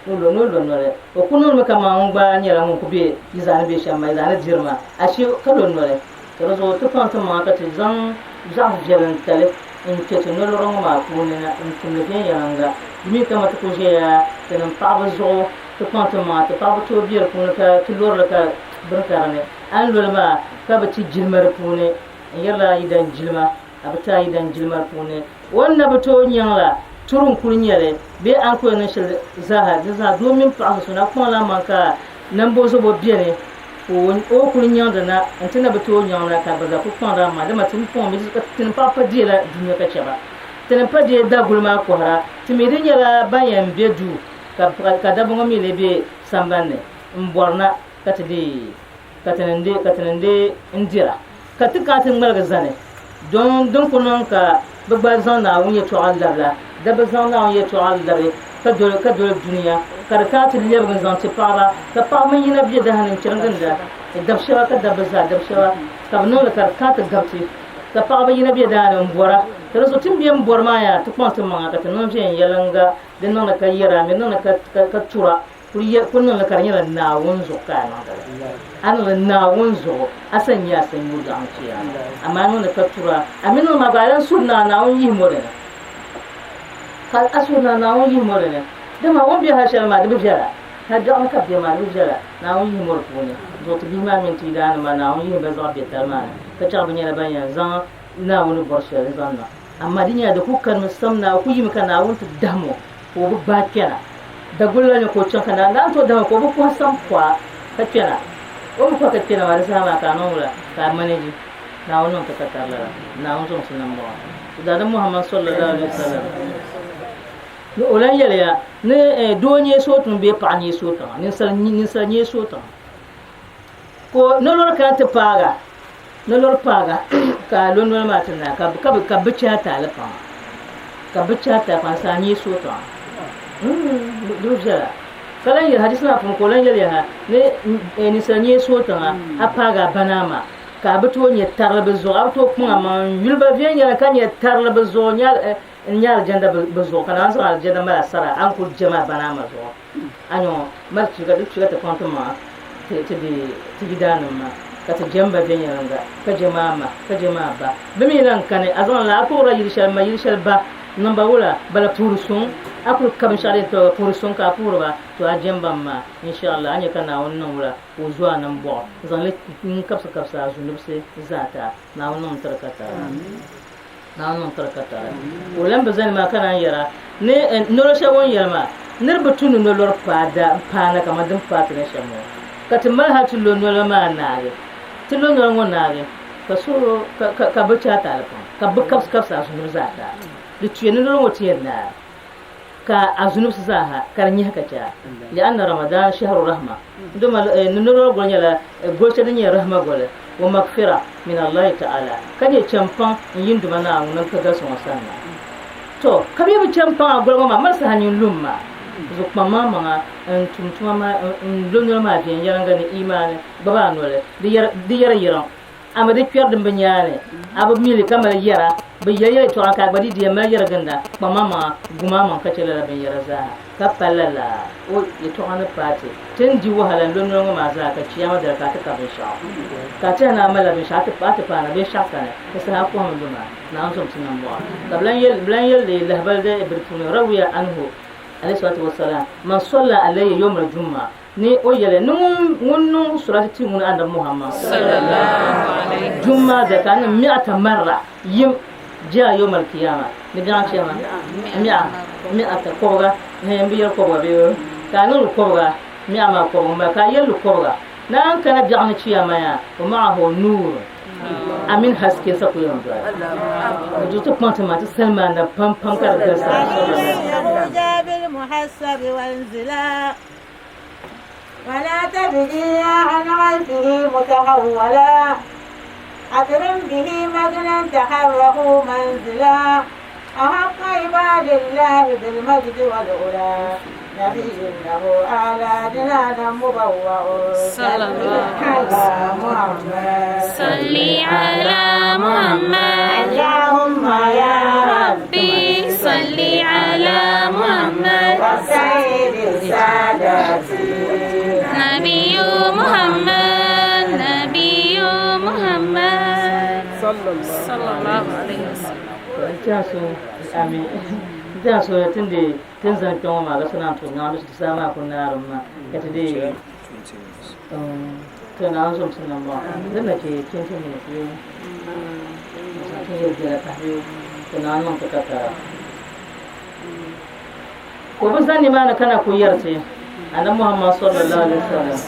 ni o lo noli. O ku niŋdimi kaman ŋun gba nyɛla ŋun ku be yi zaa ni be shɛm maa, yi zaa ni diri maa, ashee ka lo noli. Ka di zuɣu ti kpaŋ ti maŋa ka ti zaŋ zaɣ viɛlintali n-kpe ti nolɔri ŋɔ maa puuni na n-tumdi viɛnyɛliŋga. Di mi kama ti ku ʒiɛya tinim paɣiba zuɣu, ti kpaŋ ti maŋa ti paɣiba tooi be di puuni ka ti lɔri li ka bini ka di ni. A ni loli maa ka bi ti jilima di puuni, n yɛrila a yidan jilima, a bi ti a yidan jilima di puuni. O ni na bi tooi nyaŋ la, turi n-kuli nyɛ li bee a ni ku yɛn niŋ shɛli zaaha, di zaa doo mini paɣa sunsuuni a kpaŋla a maŋ ka nambɔzobo beni ka o kuli nyaŋdi na nti na bi tooi nyaŋ la ka bɛ zaa kuli kpaŋdi a maŋa dama ti ni kpaŋ mi ka ti ni paɣa pa deela dunia ka chɛ ba. Ti ni pa deei daguli maa kɔhira, ti mi di nyɛla ban yɛn be duu ka ka dabba ŋɔ mi lee be samban ni m-bɔri na ka ti deei ka ti ni ka ti ni deei n-dira. Ka ti kana ti ŋmaligi zani don din ku niŋ ka bɛ gba zaŋ Naawuni yɛtɔɣa labila, dabba zaŋ Naawuni yɛtɔɣa labi ka doli ka doli dunia, ka di kana ti lɛbigi n-zaŋ ti paɣiba, ka paɣiba mini yina be dahi ni n-chiriginda dab shɛba ka dabba zaa dab shɛba, ka bɛ niŋ li ka di kana ti gabi ti, ka paɣiba yina be daa ni m-bɔra. Ka di zuɣu ti ni be m-bɔri maa yaa, ti kpaŋ ti maŋa ka ti niŋ viɛnyɛliŋga din niŋdi ka yɛra, mi niŋdi ka tura. Kuli yɛ kuli niŋli ka di nyɛla Naawuni zuɣu ka a niŋdi li. A niŋdi Naawuni zuɣu, a sa nya a sanyoo biɛɣu ni chiyaama. Amaa a niŋdi ka tura, a mi niŋdi maa gba a lan suhiri ni a Naawuni yihim o di ni. Ka a suhiri ni a Naawuni yihim o di ni. Dama o ni be hal shɛli maa di bi viɛla. Hal biɛɣu ni ka bɛ be maa di bi viɛla. Naawuni yihim o di puuni. Zuɣu ti bihi maa mini ti yidaannim maa Naawuni yihim ba zaɣ biɛtali maa ni, ka chaɣ bɛ nyɛla ban yɛn zaŋ Naawuni ni bɔri shɛli n-zaŋ niŋ. Amaa di nyɛla di kul kanimi sam na, o kul yimi ka Naawuni ti dahim o ka o bi gbaai kpɛna. Daguli la ni ka o chaŋ ka naan tooi dahima ka o bi kɔhi sam kɔha ka kpɛna. O mi kɔhi ka kpɛna maa di saha maa ka a niŋ wula ka a manage Naawuni niŋ ti ka tari lala. Naawuni zaŋ si nam bɔŋɔ. To Daadam Muhammad sallallahu alaihi wasallam ni o lan yɛliya ni doo nyee so tiŋ bee paɣa nyee so tiŋa, ninsal nyee so tiŋa. Ka nolori kana ti paaga, nolori paaga ka a lo noli maa ti naai ka bi chahi taali paŋa, ka bi chahi taali paŋa saa nyee so tiŋa. Di bi viɛla. Ka lan yɛli hadisi maa puuni ka o lan yɛli yaha ni ninsal nyee so tiŋa a paagi a ba naa maa ka a bi tooi nyɛ tarili bi zuɣu, a bi tooi kpaŋ a maŋ n-yuli ba viɛnyɛla ka nyɛ tarili bi zuɣu n-nyɛ alijanda bi zuɣu ka naan zaŋ alijanda mali a sara a ni kuli jɛm a ba naa maa zuɣu. A nyɔ mali tuuka di tuuka ti kpaŋ ti maŋa ti ti di ti yidaannim maa ka ti jɛm ba viɛnyɛliŋga ka jɛm a ma ka jɛm a ba. Bɛ mi lan kani a zaŋ la a kpuɣirila yili shɛli ma yili shɛli ba niŋ ba wula bala puhiri suŋ a kuli ka binshɛɣu din tɔgi puhiri suŋ ka a puhiri ba to a jɛm ba m-maa inshaallah a nya ka Naawuni niŋ wula ka o zo a nambɔɣu n-zaŋ li n-kabisi kabisi a zunubisi zaa ti a. Naawuni niŋ tiri ka tara. Naawuni niŋ tiri ka tara. Ka o lan bi zani maa ka naan yɛra, Ni nolo shɛli o ni yɛli maa, niriba bi tu ni nolori paai da m-paana kaman din paai ti ni shɛm ŋɔ. Ka ti mali hal ti lo noli maa naagi. Ti lo noli ŋɔ naagi ka so ka bi chɛ a taali pam, ka bi kabisi kabisi a zunubi zaa taa. Di tuya ni noli ŋɔ ti yɛn naai ka a zunubisi zaa ha ka di nyahi ka chɛ a. Li'anna Ramadan shahru rahma, dama ni noli goli nyɛla goli shɛli din nyɛ rahma goli, wa magfira min Allahi ta'ala, ka nyɛ chɛmpaŋ n-yi n Duuma Naawuni ŋun ka galisi ŋɔ sani na. Tɔ! Ka bɛ yi bi chɛmpaŋ a goli ŋɔ maa, mali saha nyin lum ma. Zuɣu kpaŋ maa maŋa n-tum tuma maa n-lo noli maa viɛnyɛliŋga ni imaani gbabi a noli, di yɛri yiriŋ. Ama di kpɛri din bi nyaani, a bi mi li ka mali yɛra, bɛ yɛli ya yɛtɔɣa ka a gba di di yɛn mali yɛri ginda, kpaŋmaŋmaŋa, gum a maŋ ka chɛ lala binyɛra zaa ka pa lala o yɛtɔɣa ni paai ti. Ti ni di wahala n-lo noli ŋɔ maa zaa ka chiyaama dali ka a ti ka binshɛɣu ka a tɛhi ni a malila binshɛɣu a ti paai na binshɛɣu kani di saha a kɔhimi lu maa Naawuni zom ti nambɔɣu. Ka bɛ lan yɛli li lahibali di biri puuni, Rawiya anhu, alayhi salatu wa salam, man salla alayya yawmal jumu'a, Ni o yɛli, ni ŋun niŋ surati ti ŋun Annabi Muhammad Jumaa dali ka a niŋ mi'ata marra yim jaa yawm al-qiyama ni biɛɣu chɛma mi'a mi'ata kɔbiga n bi yɛli kɔbiga bee ka a niŋ li kɔbiga mi'a maa kɔbiga m-bala ka a yɛli li kɔbiga naan kana biɛɣu ni chiyama yaa wa ma'ahu nuur a mini haske sa ku yɛn doli di ti kpaŋ ti maa ti salima Annabi pam pam ka di galisi. ولا تبغي عن غيره متحولا أكرم به مجدا تحره منزلا أحق عباد الله بالمجد والعلا نبي له أعلى جنانا مبوع صلى الله على محمد صلي على محمد اللهم يا ربي صلي على محمد وسيد السادات نبي محمد نبي محمد صلى الله عليه وسلم Amin. N so tin di tin zaŋ kpɛ ŋɔ maa ka so naan tuhi naawuni ti saa maa ku naari maa ka ti dee to naawuni zom ti nambɔɣu din na chɛ 20 minutes bee ti yɛli biɛla pahi bee to naawuni niŋ ti ka tara Ka o bi zani nimaani ka na kul yɛri ti, Annabi Muhammad sallallahu alaihi wasallam,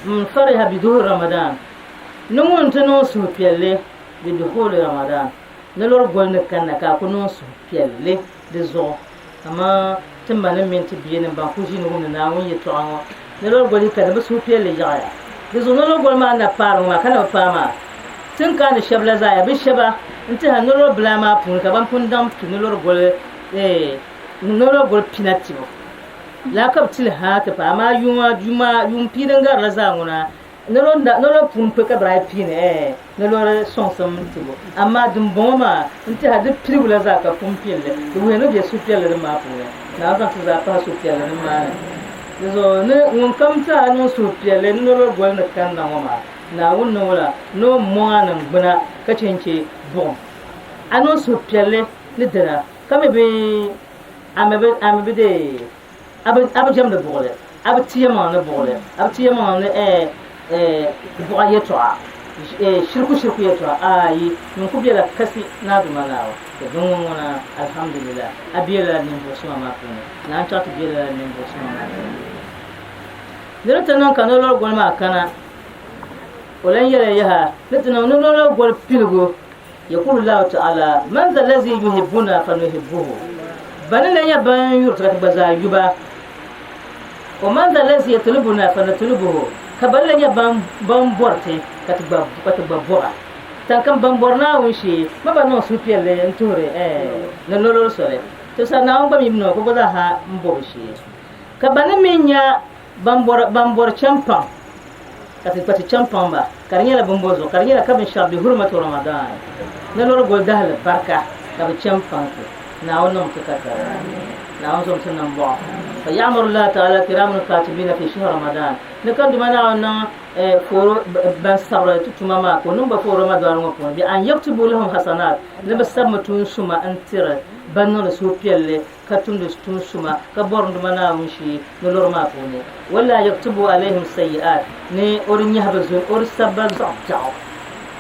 Man fariha bi duhuli Ramadan, ni ŋun ti niŋ suhupiɛlli bi duhuli Ramadan. Ni lɔri goli ni kanna ka a ku niŋ suhupiɛlli di zuɣu, kaman ti manim mini ti biyanim ban kul ʒini wumdi Naawuni yɛtɔɣa ŋɔ. Ni lɔri goli yi kanna, bɛ suhupiɛlli yaɣiya di zuɣu. Ni lɔri goli maa ni na paari ŋɔ maa ka na bi paai maa, ti ni kaani shɛb la zaa ya bɛ shɛba nti ha ni lɔri bilaa maa puuni ka ban pun daŋ pi ni lɔri goli, eeh, ni lɔri goli pina tibu la ka bɛ tili ha ti paai. Amaa yuuma, yuuma, yuun pia din gari la zaa ŋuna Noli puuni pɔi ka bɛ daa piini ɛɛ noli sɔŋsim tibu, amaa dimbɔŋɔ maa n-tɛha di piligu la zaa ka pun pili li. Di wuhiya ni bɛ be suhupiɛlli din maa puuni. Naawuni zaŋ ti zaa pahi suhupiɛlli nim maa ni. Di zuɣu ni ŋunkam ti a niŋ suhupiɛlli ni noli goli ni kanna ŋɔ maa, Naawuni niŋ o la ni o mɔŋ a niŋgbuna ka chɛ n-chɛ buɣim. A niŋ suhupiɛlli ni dina ka mi bi a mi bi deei A bi jɛmdi buɣili, a bi ti yɛlimaŋli ni buɣili, a bi ti yɛlimaŋli ni buɣa yɛtɔɣa, shiriku shiriku yɛtɔɣa, aai, nyin ku bela kasi Naa Duuma Naawuni, to din ŋɔ ŋuna, alhamdulillah, a bela ninvuɣ suma maa puuni, naan chaɣ ti bela ninvuɣ suma maa puuni. Ni di ti niŋ ka nolori goli maa kana, o lan yɛliya yaha, ni ti niŋ ni nolori goli piligu Yaqulu Llahu ta'ala, Man za lazi yuhibbuna fa nuhibbuhu, Bani la nyɛ ban yuri ti ka ti gba zaa yu ba. Wa man za lazi yatlubuna fa natlubuhu, ka bani la nyɛ ban bɔri ti ka ti gba ka ti gba bɔba. Tankam ban bɔri Naawuni shee ma ba niŋ suhupiɛlli n-tuhiri ni nolori soli. To sa Naawuni gba mi bi niŋ ka o gba zaa ha m-bɔ bɛ shee. Ka bani mi nya ban bɔri ban bɔri chɛmpaŋ ka ti kpa ti chɛmpaŋ ba ka di nyɛla bin bɔ zuɣu ka di nyɛla ka binshɛɣu bɛ hurumati Ramadan ni lɔri goli dahali barika ka bi chɛmpaŋ ti Naawuni niŋ ti ka tari Naawuni zom ti nambɔɣu fa ya'muru Allahu ta'ala kiraman katibina fi shahr Ramadan ni ka Duuma Naawuni niŋ fooro ban sabiri ti tuma maa ka o niŋ ba fooro Ramadan ŋɔ puuni bi an yaktubu lahum hasanat ni bi sabimi tuun suma n tiri ban niŋdi suhupiɛlli ka tumdi tuun suma, ka bɔri n Duuma Naawuni shee ni lɔri maa puuni. Wala yaktubu alayhim sayyi'at, ni o di nyahi ba zun, o di sabi ba zaɣ biɛɣu.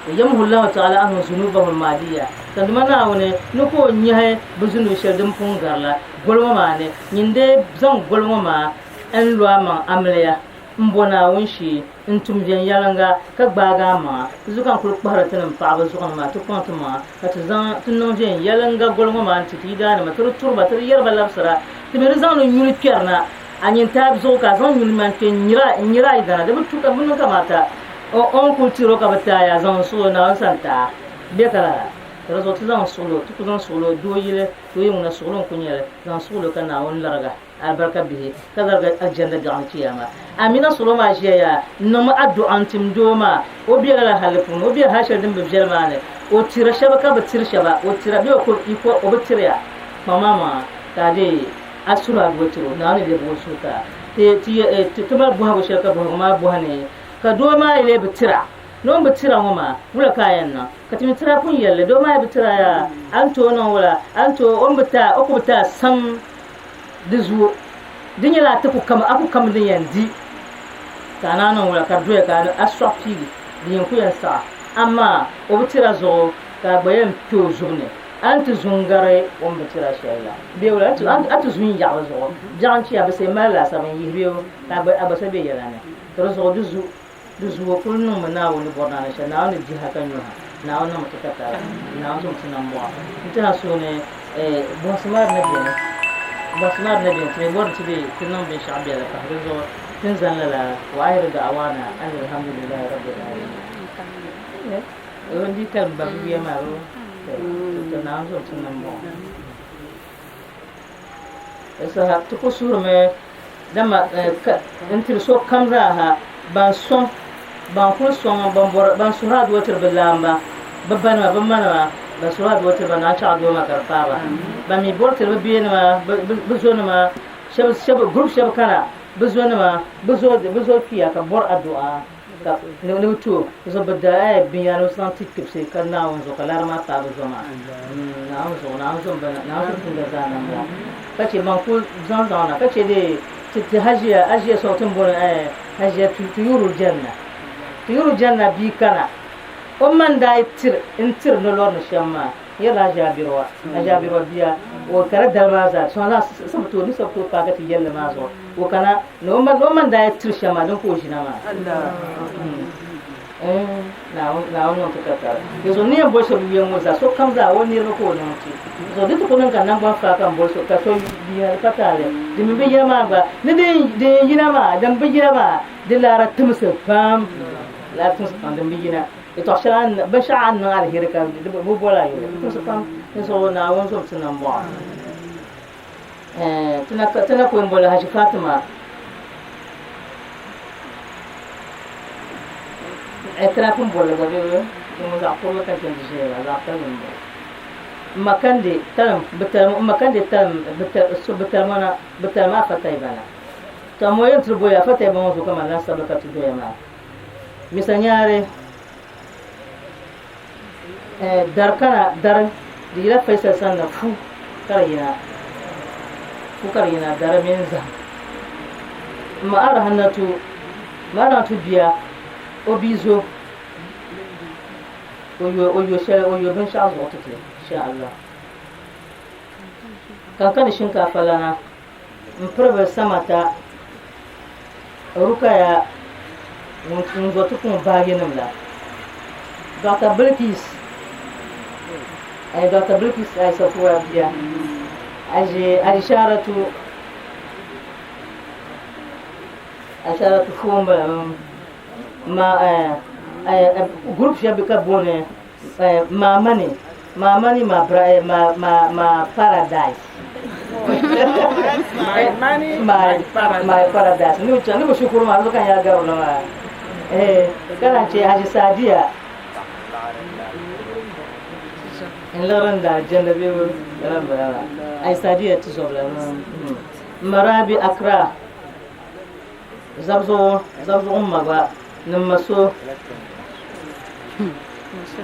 Wa yamhu Allahu ta'ala anhum zunubahum al-maadiya, ka n Duuma Naawuni ni ka o nyahi bɛ zunubi shɛli din pun gari la goli ŋɔ maa ni. Nyin dee zaŋ goli ŋɔ maa n-lo a maŋ amiliya. M bo Naawuni shee n-tum viɛnyɛliŋga ka gbaagi a maŋa. Di zuɣu ka n kul kpahiri tinim paɣiba zuɣu ni maa, ti kpaŋ ti maŋa ka ti zaŋ ti niŋ viɛnyɛliŋga goli ŋɔ maa nti ti yidaanima, ti di turi ba, ti di yɛri ba labisira, ti mi di zaŋdi nyuli kpɛri na a nyintaab zuɣu ka a zaŋ nyuli maa n-kpe n-nyiri a yidana. Di bi tu ka bɛ niŋ kamaata o ni kul tir o ka bɛ taai a zaŋ n suɣil o Naawuni sani taai bɛ ka lala. Ka di zuɣu ti zaŋ suɣil o, ti ku zaŋ suɣil o doo yili, doo yi ŋuna suɣilo n-ku nyɛ li, zaŋ suɣil o ka Naawuni lariga. Alibarika bihi ka larigi alijanna biɛɣu ni chiyaama. Amina suɣulo maa ʒiya yaa, niŋmi adu'a n-tim doo maa, o bela lala halli puuni, o be hal shɛli din bi viɛli maa ni, o tira shɛba ka bi tiri shɛba, o tira bee o ku yi ko o bi tiriya, kpaŋ maŋa ka a deei a suhu adu'a tiri o, Naawuni ni lebigi o suhu ka ti ti ti mali bɔhigu shɛli ka bɔhigu maa bɔhi ni ka doo maa yi lee bi tira, ni o ni bi tira ŋɔ maa, wula ka a yɛn niŋ? Ka ti mi tira pun yɛli li, doo maa yi bi tira yaa, a ni tooi niŋ wula? A ni tooi, o ni bi ti a, o ku bi ti a sam. Di zuɣu di nyɛla a ti ku kam a ku kam din yɛn di ka a naan niŋ wula ka di doya ka a sɔɣi piigi din yɛn ku yɛn saɣa amaa o bi tira zuɣu ka a gba yɛn kpe o zuɣu ni a ni ti zu n-gari o ni bi tira shɛli la bee wula a ti zu n-yaɣi zuɣu biɛɣu n-chɛ a bi say mali laasabu n-yihi bee ka a gba sa be yɛla ni ka di zuɣu di zu di zuɣu kuli niŋmi Naawuni ni bɔri ni a ni shɛli Naawuni ni dihi a ka nyuhi a Naawuni niŋmi ti tatali Naawuni zom ti nambɔɣu n-ti a suhu ni bɔhisi maa di na beni bɔhisi maa di na beni ti mi bɔri ni ti dii ti niŋ binshɛɣu biɛla pahi di zuɣu ti ni zani lala wa ahiru da'awana ani alhamdulillahi rabbil alamin n dii kalim ba bia maa to Naawuni zom ti nambɔɣu Di saha ti ku suhurimi dama n-tiri sokam zaa ha ban sɔŋ, ban kul sɔŋ, ban bɔri, ban suhiri aduwa tiri bɛ laamba, bɛ banima, bɛ manima, ban suhiri aduwa tiri ba ni a chaɣ aduwa maa ka di paai ba. Ban mi bɔri tiri bɛ biɛnima, bɛ zonima, shɛba, shɛba, group shɛba kana, bɛ zonima, bɛ zo, bɛ zo kpiya ka bɔri adu'a. Ka ni bi to zuɣu bi da binyɛra ni bi zaŋ ti kpibisi ka Naawuni zuɣu ka lari maa paai bi zuɣu maa Naawuni zuɣu Naawuni zuɣu bana Naawuni zuɣu tumda zaa nam ŋɔ ka chɛ ban kuli zaŋ zaŋ na ka chɛ dee ti ti hajiya hajiya sɔŋ ti ni bɔni hajiya tuyurul janna tuyurul janna bia kana o ma n daa yi tiri n tiri nolɔri ni shɛm maa n yɛrila hajiya biriwa hajiya biriwa bia o ka di dali maa zaa sɔŋ zaŋ sabi tooi ni sabi tooi paai ka ti yɛlli maa zuɣu O kana ni o ma ni o ma ni daa yi tiri shɛm maa din ka o ʒina maa. Naawuni niŋ ti tatali. Di zuɣu ni yɛn boli shɛba yuya ŋɔ zaa, sokam zaa o niriba ka o niŋ ti. Di zuɣu di ti ku niŋ ka naŋgban faa ka m boli so ka so yuya di pa taali. Di mi bi yina maa gba ni din yina maa, din bi yina maa di laara timsi pam. Laara timsi pam din bi yina. Yɛtɔɣ shɛli a ni binshɛɣu a ni niŋ aliheri ka di bi boli a yuli. Di timsi pam. Di zuɣu Naawuni zom ti nambɔɣu. Ti na kuli m-boli Haji Fatima ti na pun boli li gba bee din ŋɔ zaɣ kurili ka chɛ n-di ʒiya maa zaɣ palli m-bala m ma kandi talim bi talim m ma kandi talim bi talimona bi talim Afa Taiba na to amaa o yɛn tiri boli Afa Taiba ŋɔ zuɣu kaman laasabu ka ti doya maa Misa Nyaari Dari kana dari di yila Faisal sani na fu ka di yina fu ka di yina dari mini zahim m ma Arahannatu ma Arahannatu bia o bia zo o yo o yo shɛli o yo binshɛɣu zuɣu ti ti insha Allah kankani shinkaafa lana m piribi Samata Rukaya ŋun zo ti kuŋ baajinim la. Dr. Bilkis Dr. Bilkis Aisafuwa bia Aji Aisharatu Aisharatu Fumba ma group shɛli ka booni Mamani Mamani ma ma ma ma paradise My money, my my paradise. My paradise. Ni wuce ni shukuru ma zukan ya garu na ma. Eh, kana ce Haji Sadiya. In laran da aljanna be ran bara. Ai Sadiya ti zobla. Marabi Accra. Zabzuɣu zabzuɣu n ma gba ni n ma so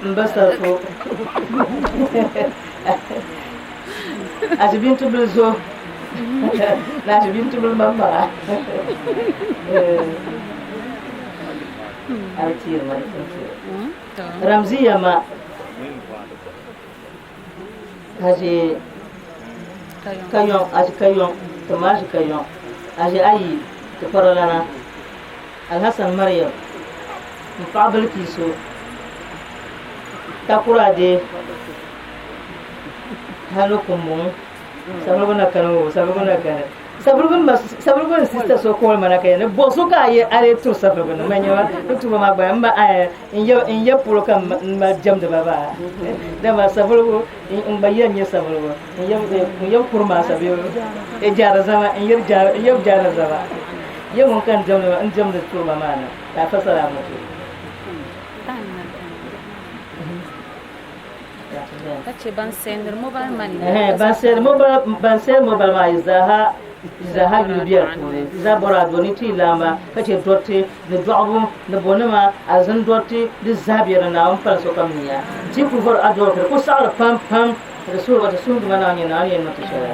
n ba sarifo Ashibintibili zo ni ashibintibili maŋmaŋa Ramziya ma Haji Kayɔŋ Haji Kayɔŋ ti ma Haji Kayɔŋ Haji Ayi ti kparalana Alhassan Mariam m paɣa Bilkisu Takoradi hali ni Kumbuŋ Savelugu na kani o Savelugu na kani Savelugu ma Savelugu n sista so call mana ka yɛli ni bɔ so ka a ye a lee turi Savelugu ni ma nyɛma ni tuba maa gba m ba n yɛ polo ka m mali jɛmdi ba maa dama Savelugu n gba yɛn nyɛ Savelugu n yɛb kuri maa sabi e jaara zama n yɛb jaara n yɛb jaara zama yɛ ŋun ka n jɛmdi n jɛmdi turi ba maa na ka a fa salamatu. Ka chɛ ban sendiri mobile money. Eh, ban send mobile ban send mobile maa yi zaaha yi zaaha yuli bɛ di puuni yi zaa bɔri a doni ti lamba ka chɛ dɔriti ni dɔɣibu ni bonima alizini dɔriti di zaa bɛ di Naawuni pali sokam niya ti ku vɔri a dɔri ka di ku saɣiri pam pam ka di suhuri ba ti suhuri ma Naawuni nyɛ Naawuni yɛn niŋ ti shɛli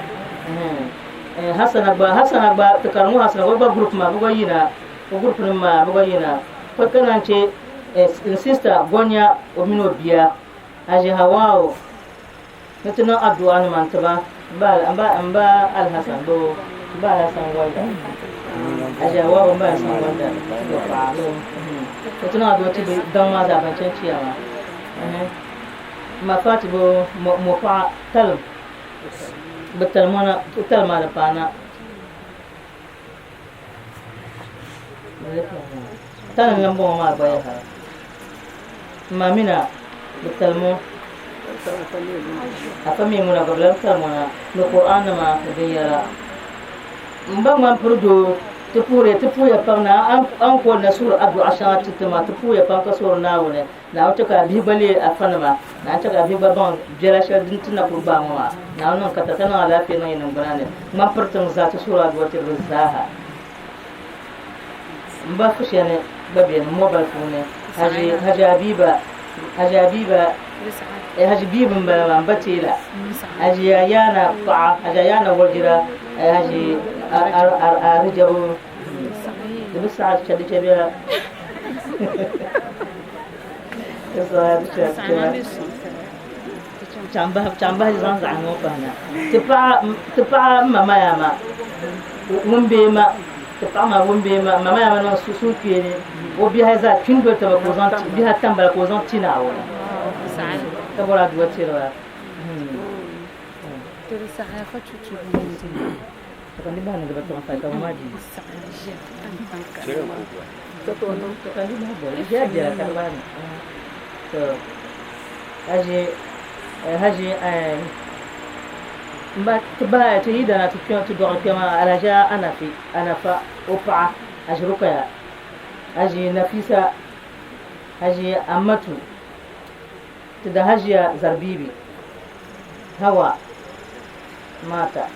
eh Hasana gba Hasana gba ti kari ŋɔ Hasana gba group maa bi gba yina o group nim maa bi gba yina ka ka naan chɛ n sister Gonya o mini o bia Haji Hawao ni ti niŋ adu'a nima n-ti ba m ba Alhassan boo m ba Alhassan Walda Haji Hawao m ba Alhassan Walda ni o paɣa ni ti niŋ adu'a ti bɛ daŋ maa zaa ban chani chiya maa m ma Fati boo mo paɣa talim bɛ talimona talim maa di paana Talim n bɔŋɔ maa gba yaha m ma mina bi talimo afa Maimuna gba bi lahi talimo na ni Qur'an nima ni binyɛra m ba ŋmani piri doo ti puhiri ti puhiya pam na a ni koli na suhuri adu'a shɛŋa ti ti ma ti puhiya pam ka suhuri Naawuni Naawuni chɛ ka a bihi gba leei afanima Naawuni chɛ ka a bihi gba baŋ biɛla shɛli din ti na kuli gbaai ŋɔ maa Naawuni niŋ katari ka niŋ alaafee niŋ yi niŋgbuna ni ŋmani piri tiŋ zaa ti suhuri adu'a tiri bɛ zaaha M ba Fusheni gba beni mobile puuni Haji Haji Habiba Haji Habiba eh, Haji Bibi m bala maa m ba teela Haji Yayana paɣa Haji Yayana waljira eh, Haji Arijabu di bi saɣi chɛ di chɛ bɛla di saɣi di chɛ chaŋ bahi zaŋ zaɣ ŋɔ pahi na ti paɣa m ma maya ma ŋun bee ma Ti paɣa maa wum bee ma ma yaa niŋ suhukpeeni o bihi zaa kpini doli taba ka o zaŋ bihi ata m-bala ka o zaŋ ti Naawuni ka bɔri aduwa tiri ba. Haji ti bahi ti yidana ti kpɛma ti dɔɣiri kpɛma Alhaji Anafi Anafa o paɣa Haji Rukaya Haji Nafisa Haji Amatu ti da Hajiya Zarbibi Hawa Mata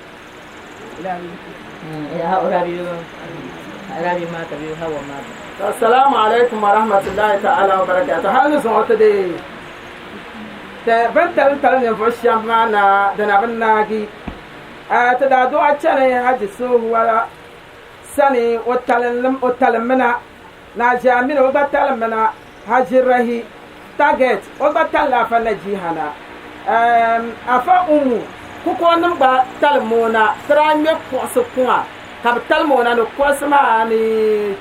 Rabi Mata bee Hawa Mata. Assalamu alaikum wa rahmatullahi ta'ala wa barakatuh. Hali ni zuŋɔ ti dee ti bin tali tali ninvuɣu shɛm maa na di na bi naagi. Ti daa duɣa chani Haji Sohuwa sani o talimina ni Haji Aminu o gba talimina Haji Rahi Target o gba talila Afa Najiha na. Afa Umu kukonim gba talim o na ti daa ŋme kuɣusi kuŋa ka bi talim o na ni kuɣusi maa ni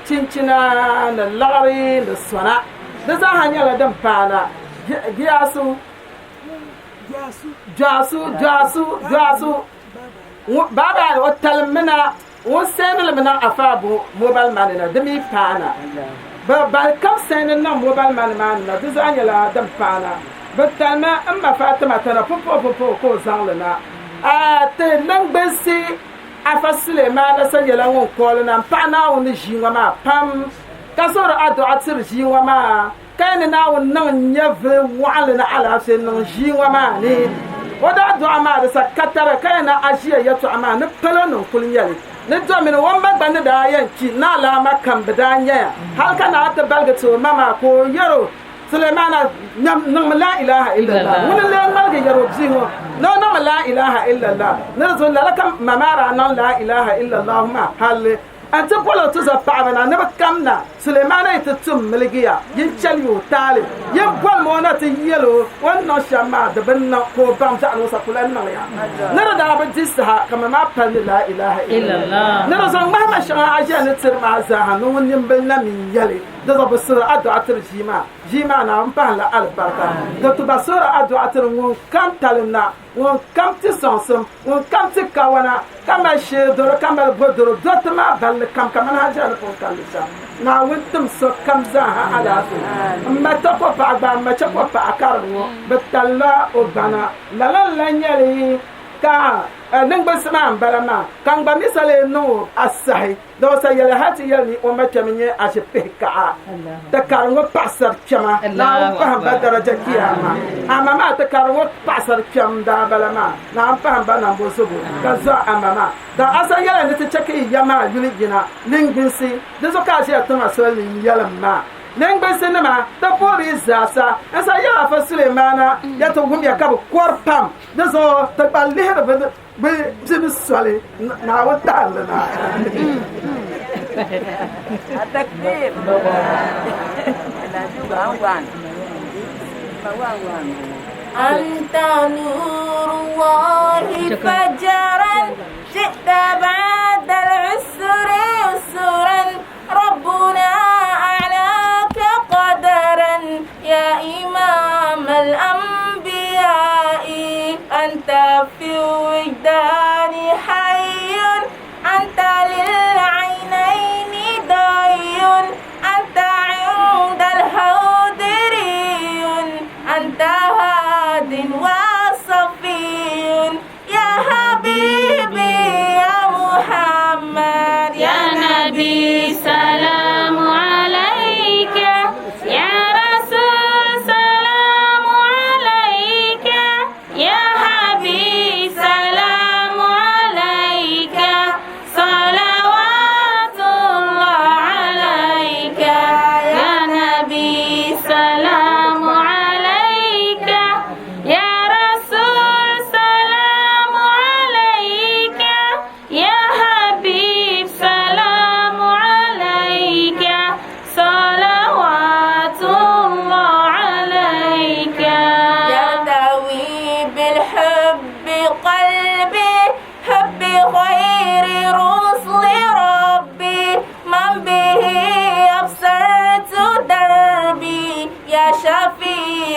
chinchina ni liɣiri ni sona. Di zaaha nyɛla din paana Giasu Jɔasu Jɔasu Jɔasu Baaba o talimmi na ŋun sɛndili mi niŋ Afa Abu mobile money na di mi paana. Bɛ bali kam sɛndi niŋ mobile money maa ni na di zaa nyɛla din paana. Bɛ talimi m ma Fatima tana pumpɔŋ pumpɔŋ ka o zaŋ li na. Ti niŋgbinsi Afa Sulemana sa nyɛla ŋun kɔɔli na m-paɣi Naawuni ni ʒii ŋɔ maa pam, ka suhiri adu'a tiri ʒii ŋɔ maa, ka yɛli ni Naawuni niŋ nyɛvili waɣinli ni alaafee niŋ ʒii ŋɔ maa ni. O daa dɔɣi maa di sa katari, ka yɛli ni a ʒiya yɛtɔɣa maa ni palo ni n-kuli nyɛ li, ni domini o ma gba ni daa yɛn kpi ni alaama kam bi daa nyaya, hal ka naa ti baligi ti o ma maa ka o yɛr o, Sulemana, niŋmi laa ilaha illallah. Ŋuni n-lee ŋmaligi yɛri o bia ŋɔ ni o niŋmi laa ilaha illallah. Ni di zuɣu lala ka ma maa daa niŋ laa ilaha illallahu maa halli n-ti boli o tuzo paɣaba na ni bɛ kam na. Sulemana yi ti tum miligiya, yin chɛliya o taali. Yin bolimi o na ti yɛl o o ni niŋ shɛm maa di bi niŋ ka o baŋ biɛɣu ni o sa ku lan niŋya. Ni di daa bi di saha ka ma maa pali ni laa ilaha illallah. Ni di zuɣu ŋmahima shɛŋa a ʒiya ni tiri maa zaaha ni ŋun nimbila na mi n-yɛli. Di zuɣu bɛ suhiri adu'a tiri ʒii maa, ʒii maa Naawuni pahimla alibarika. Di tu ba suhiri adu'a tiri ŋun kam talim na, ŋun kam ti sɔŋsim, ŋun kam ti kawana, ka mali shee doro, ka mali bo doro doriti maa balli kam kamani Hajira ni pun kalli shɛm. Naawuni tim so kam zaa ha alaafee. M ma Tɔko paɣa gba, m ma Chɛko paɣa karim ŋɔ, bɛ talila o gbana. Lala n-lan nyɛ li ka niŋgbunsi maa m-bala maa, ka n gba mi sa lee niŋ o asahi. Dawsa yɛli hal ti yɛli ni o ma kpɛmi nyɛ aʒi pihi kaɣa. Ti kari ŋɔ paɣasari kpɛma, Naawuni pahim ba daraja kiyama. Ama maa ti kari ŋɔ paɣasari kpɛm n-daa bala maa, Naawuni pahim ba nambo zubu ka zɔhi ama maa. Da asa yɛla ni ti chɛ ka yi ya maa yuli yina niŋgbinsi, di zuɣu ka a ʒiya tiŋa soli ni n-yɛlim maa. Niŋgbinsi nima, ti puhiri yi zaasa. N sa yɛli Afa Sulemana, ya ti wumya ka bɛ kɔri pam, di zuɣu ti gba lihiri bɛ Bɛ pini soli Naawuni tahili na. أنت نور الله فجرا جئت بعد العسر يسرا ربنا أعلاك قدرا يا إمام الأنبياء أنت في وجدان حي أنت للعينين ضي أنت عند الهود ري أنت هاد وصفي يا حبيبي يا محمد يا نبي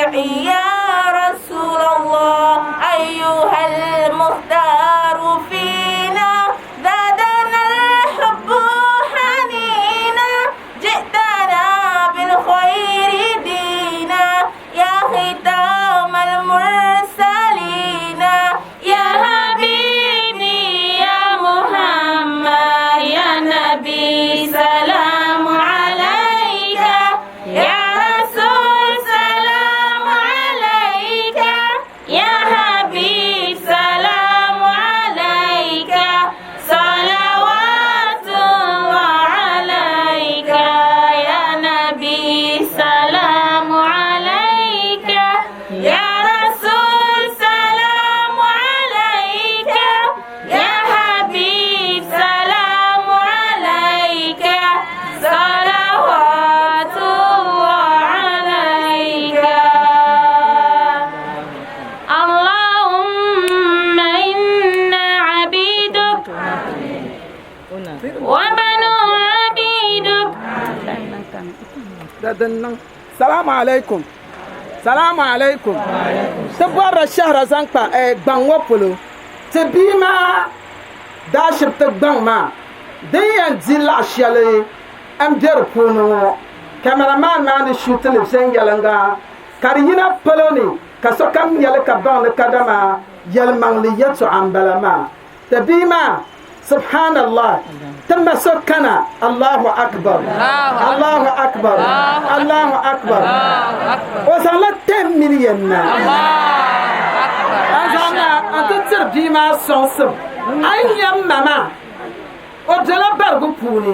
الشفيع يا رسول الله أيها المختار فينا زادنا الحب حنينا جئتنا بالخير دينا يا ختام المرسلين يا حبيبي يا محمد يا نبي سلام عليك يا رسول سلام عليك يا حبيب سلام عليك صلوات الله عليك يا نبي سلام عليك يا رسول سلام عليك يا حبيب سلام عليك صلوات الله عليك اللهم إنا عبيدك وبنو عبيدك Da din niŋ. Salamu alaikum. Salamu alaikum. Ti bɔrila shɛhira zaŋ kpa eh, gbaŋ ŋɔ polo. Ti bia maa daashibiti gbaŋ maa din yɛn di laɣ shɛli m-be di puuni ŋɔ, cameraman maa ni shuuti li viɛnyɛliŋga ka di yina palo ni ka sokam nya li ka baŋ ni kadama yɛlimaŋli yɛtɔɣa m-bala maa. Ti bia maa, Subhanallah, ti ma so kana, Allahu Akbar, Allahu Akbar, Allahu Akbar. O zaŋla 10 million na. N zaŋ na n ti tiri bia maa sɔŋsim. A yi nya m ma maa, o bela barigu puuni.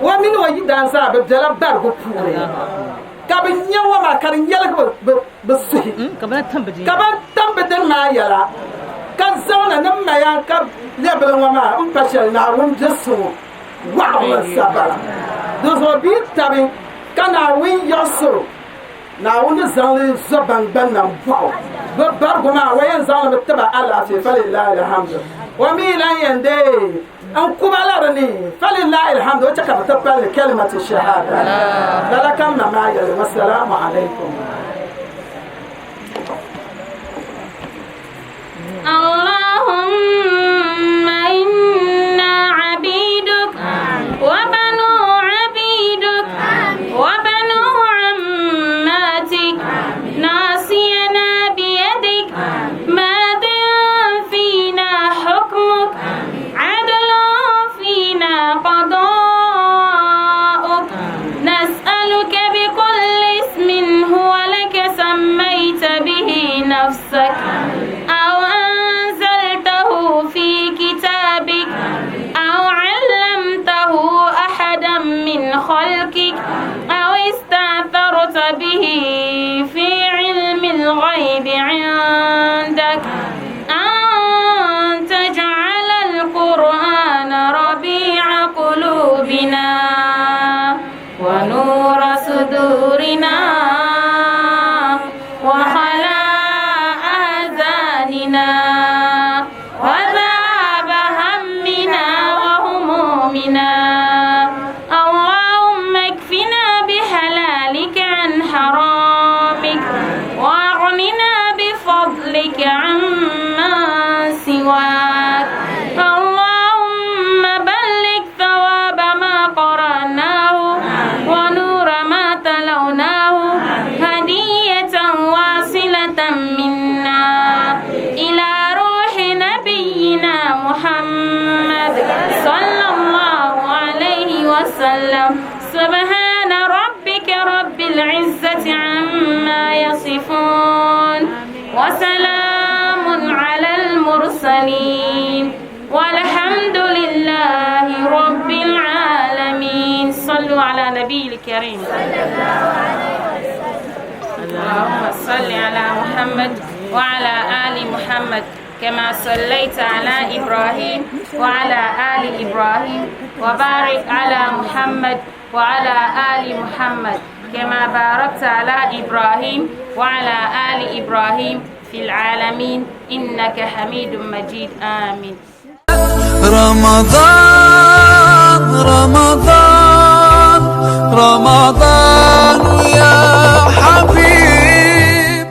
O mini o yidaan zaa bɛ bela barigu puuni. Ka bɛ nya o maa ka di nyɛligi bɛ suhi. Ka bɛ tam bɛ dini maa yɛla, ka zaŋ na ni maya ka lɛbili ŋɔ maa m-pa shɛli Naawuni be suŋ waɣibu mini sabara. Dinzuɣu bɛ yi tabi ka Naawuni yiɣisi o, Naawuni ni zaŋ li zo baŋgban na m-bɔh o bɛ barigu maa, o yɛn zaŋ li mi ti ba alaafee, falillahi alhamdu. O mi lan yɛn deei n ku ba la di ni, falillahi alhamdu, o chɛ ka bɛ ti palli kalimatu shahada. Lala ka m ma maa yɛli, Wasalaamu alaikum. اللهم إنا عبيدك وبنو عبيدك وبنو عماتك ناصينا بيدك ماض فينا حكمك عدل فينا قضاؤك نسألك بكل اسم هو لك سميت به نفسك أو أنزلته في كتابك أو علمته أحدا من خلقك أو استأثرت به في علم الغيب عندك أن تجعل القرآن ربيع قلوبنا ونور صدورنا وخلاء أحزاننا وذهاب همنا وهمومنا اللهم اكفنا بحلالك عن حرامك واغننا بفضلك عما سواك اللهم بلغ ثواب ما قرأناه ونور ما تلوناه هدية واصلة منا إلى روح نبينا محمد صلى الله عليه وسلم سبحان ربك رب العزة عما يصفون وسلام على المرسلين والحمد لله رب العالمين صلوا على نبي الكريم اللهم صل على محمد وعلى آل محمد كما صليت على إبراهيم وعلى آل إبراهيم وبارك على محمد وعلى آل محمد كما باركت على إبراهيم وعلى آل إبراهيم في العالمين إنك حميد مجيد آمين رمضان رمضان رمضان يا حبيب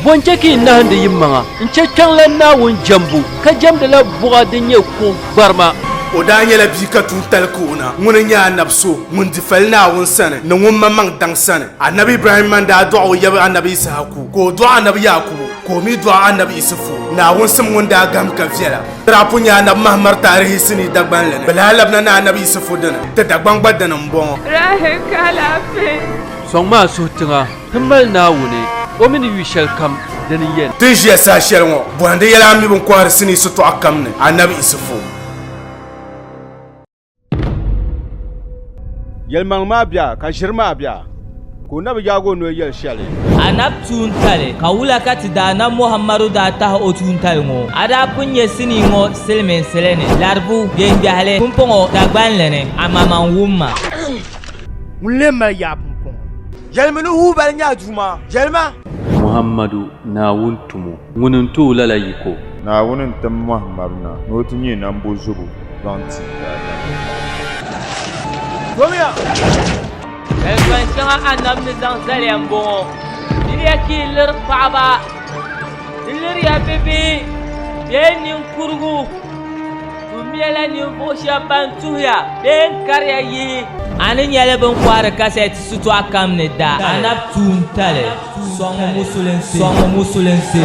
Bɔ n-chɛ ka yi nahindi yimaŋa n-chɛ kpiɔŋlan Naawuni jɛmbu, ka jɛmdila buɣa din nyɛ kuɣ gbarima? O daa nyɛla bia ka tuuntali ka o na. Ŋuni n-nyɛ anabi so ŋun di fali Naawuni sani ni ŋun maŋmaŋ daŋ sani. Anabi Ibrahimma n-daa dɔɣi o yab anabi Yisahaku, ka o dɔɣi anabi Yaakubu, ka o mi dɔɣi anabi Isufu. Naawuni sim ŋun daa gahim ka viɛla. Ti daa pun nya anabi Mahamar taarihi sinii Dagbanli ni. Bɛ lahi labina ni anabi Isufu dini. Ti Dagbaŋ gba dini m-bɔŋɔ. Rahim ka alaafee. Sɔŋ ma a suhu tiŋa, ti mali Naawuni, o mi ni yu shɛlikam, dini n-yɛn. Ti ni ʒiya saha shɛli ŋɔ, bɔhindi yɛla a mi bɛ ni kɔhiri sinii sitɔɣu kam ni, anabi Isufu. Yɛlimaŋli maa bia ka ʒiri maa bia, ka o na bi yaag o noli yɛli shɛli. Anabi tuuntali, ka wula ka ti Daanab Muhammadu daa tahi o tuuntali ŋɔ? A daa pun nya sinii ŋɔ silimiinsili ni, Laribu, Gengahili, pumpɔŋɔ Dagbanli ni, amaa man wum ma. Ŋun lee mali yaa pumpɔŋɔ? Yɛlimi ni Hubal nyɛ a Duuma. Yɛlima! Muhammadu, Naawuni tumo, ŋuni n-ti o lala yiko. Naawuni n-tim Muhammadu na ni o ti nyɛ nambozobo zaŋ ti daadama. Domiya! Kalipan shɛŋa Anabi ni zaŋ zaliya m-bɔŋɔ, Diriya ka yi liri paɣiba, di liriya bibihi bee ninkurigu, Tummiya la ninvuɣ shɛb ban tuhiya bee n-kariya yihi. A ni nyɛli bɛ ni kɔhiri kasɛti sitɔɣu kam ni da. Anabi tuuntali sɔŋmi musulinsi.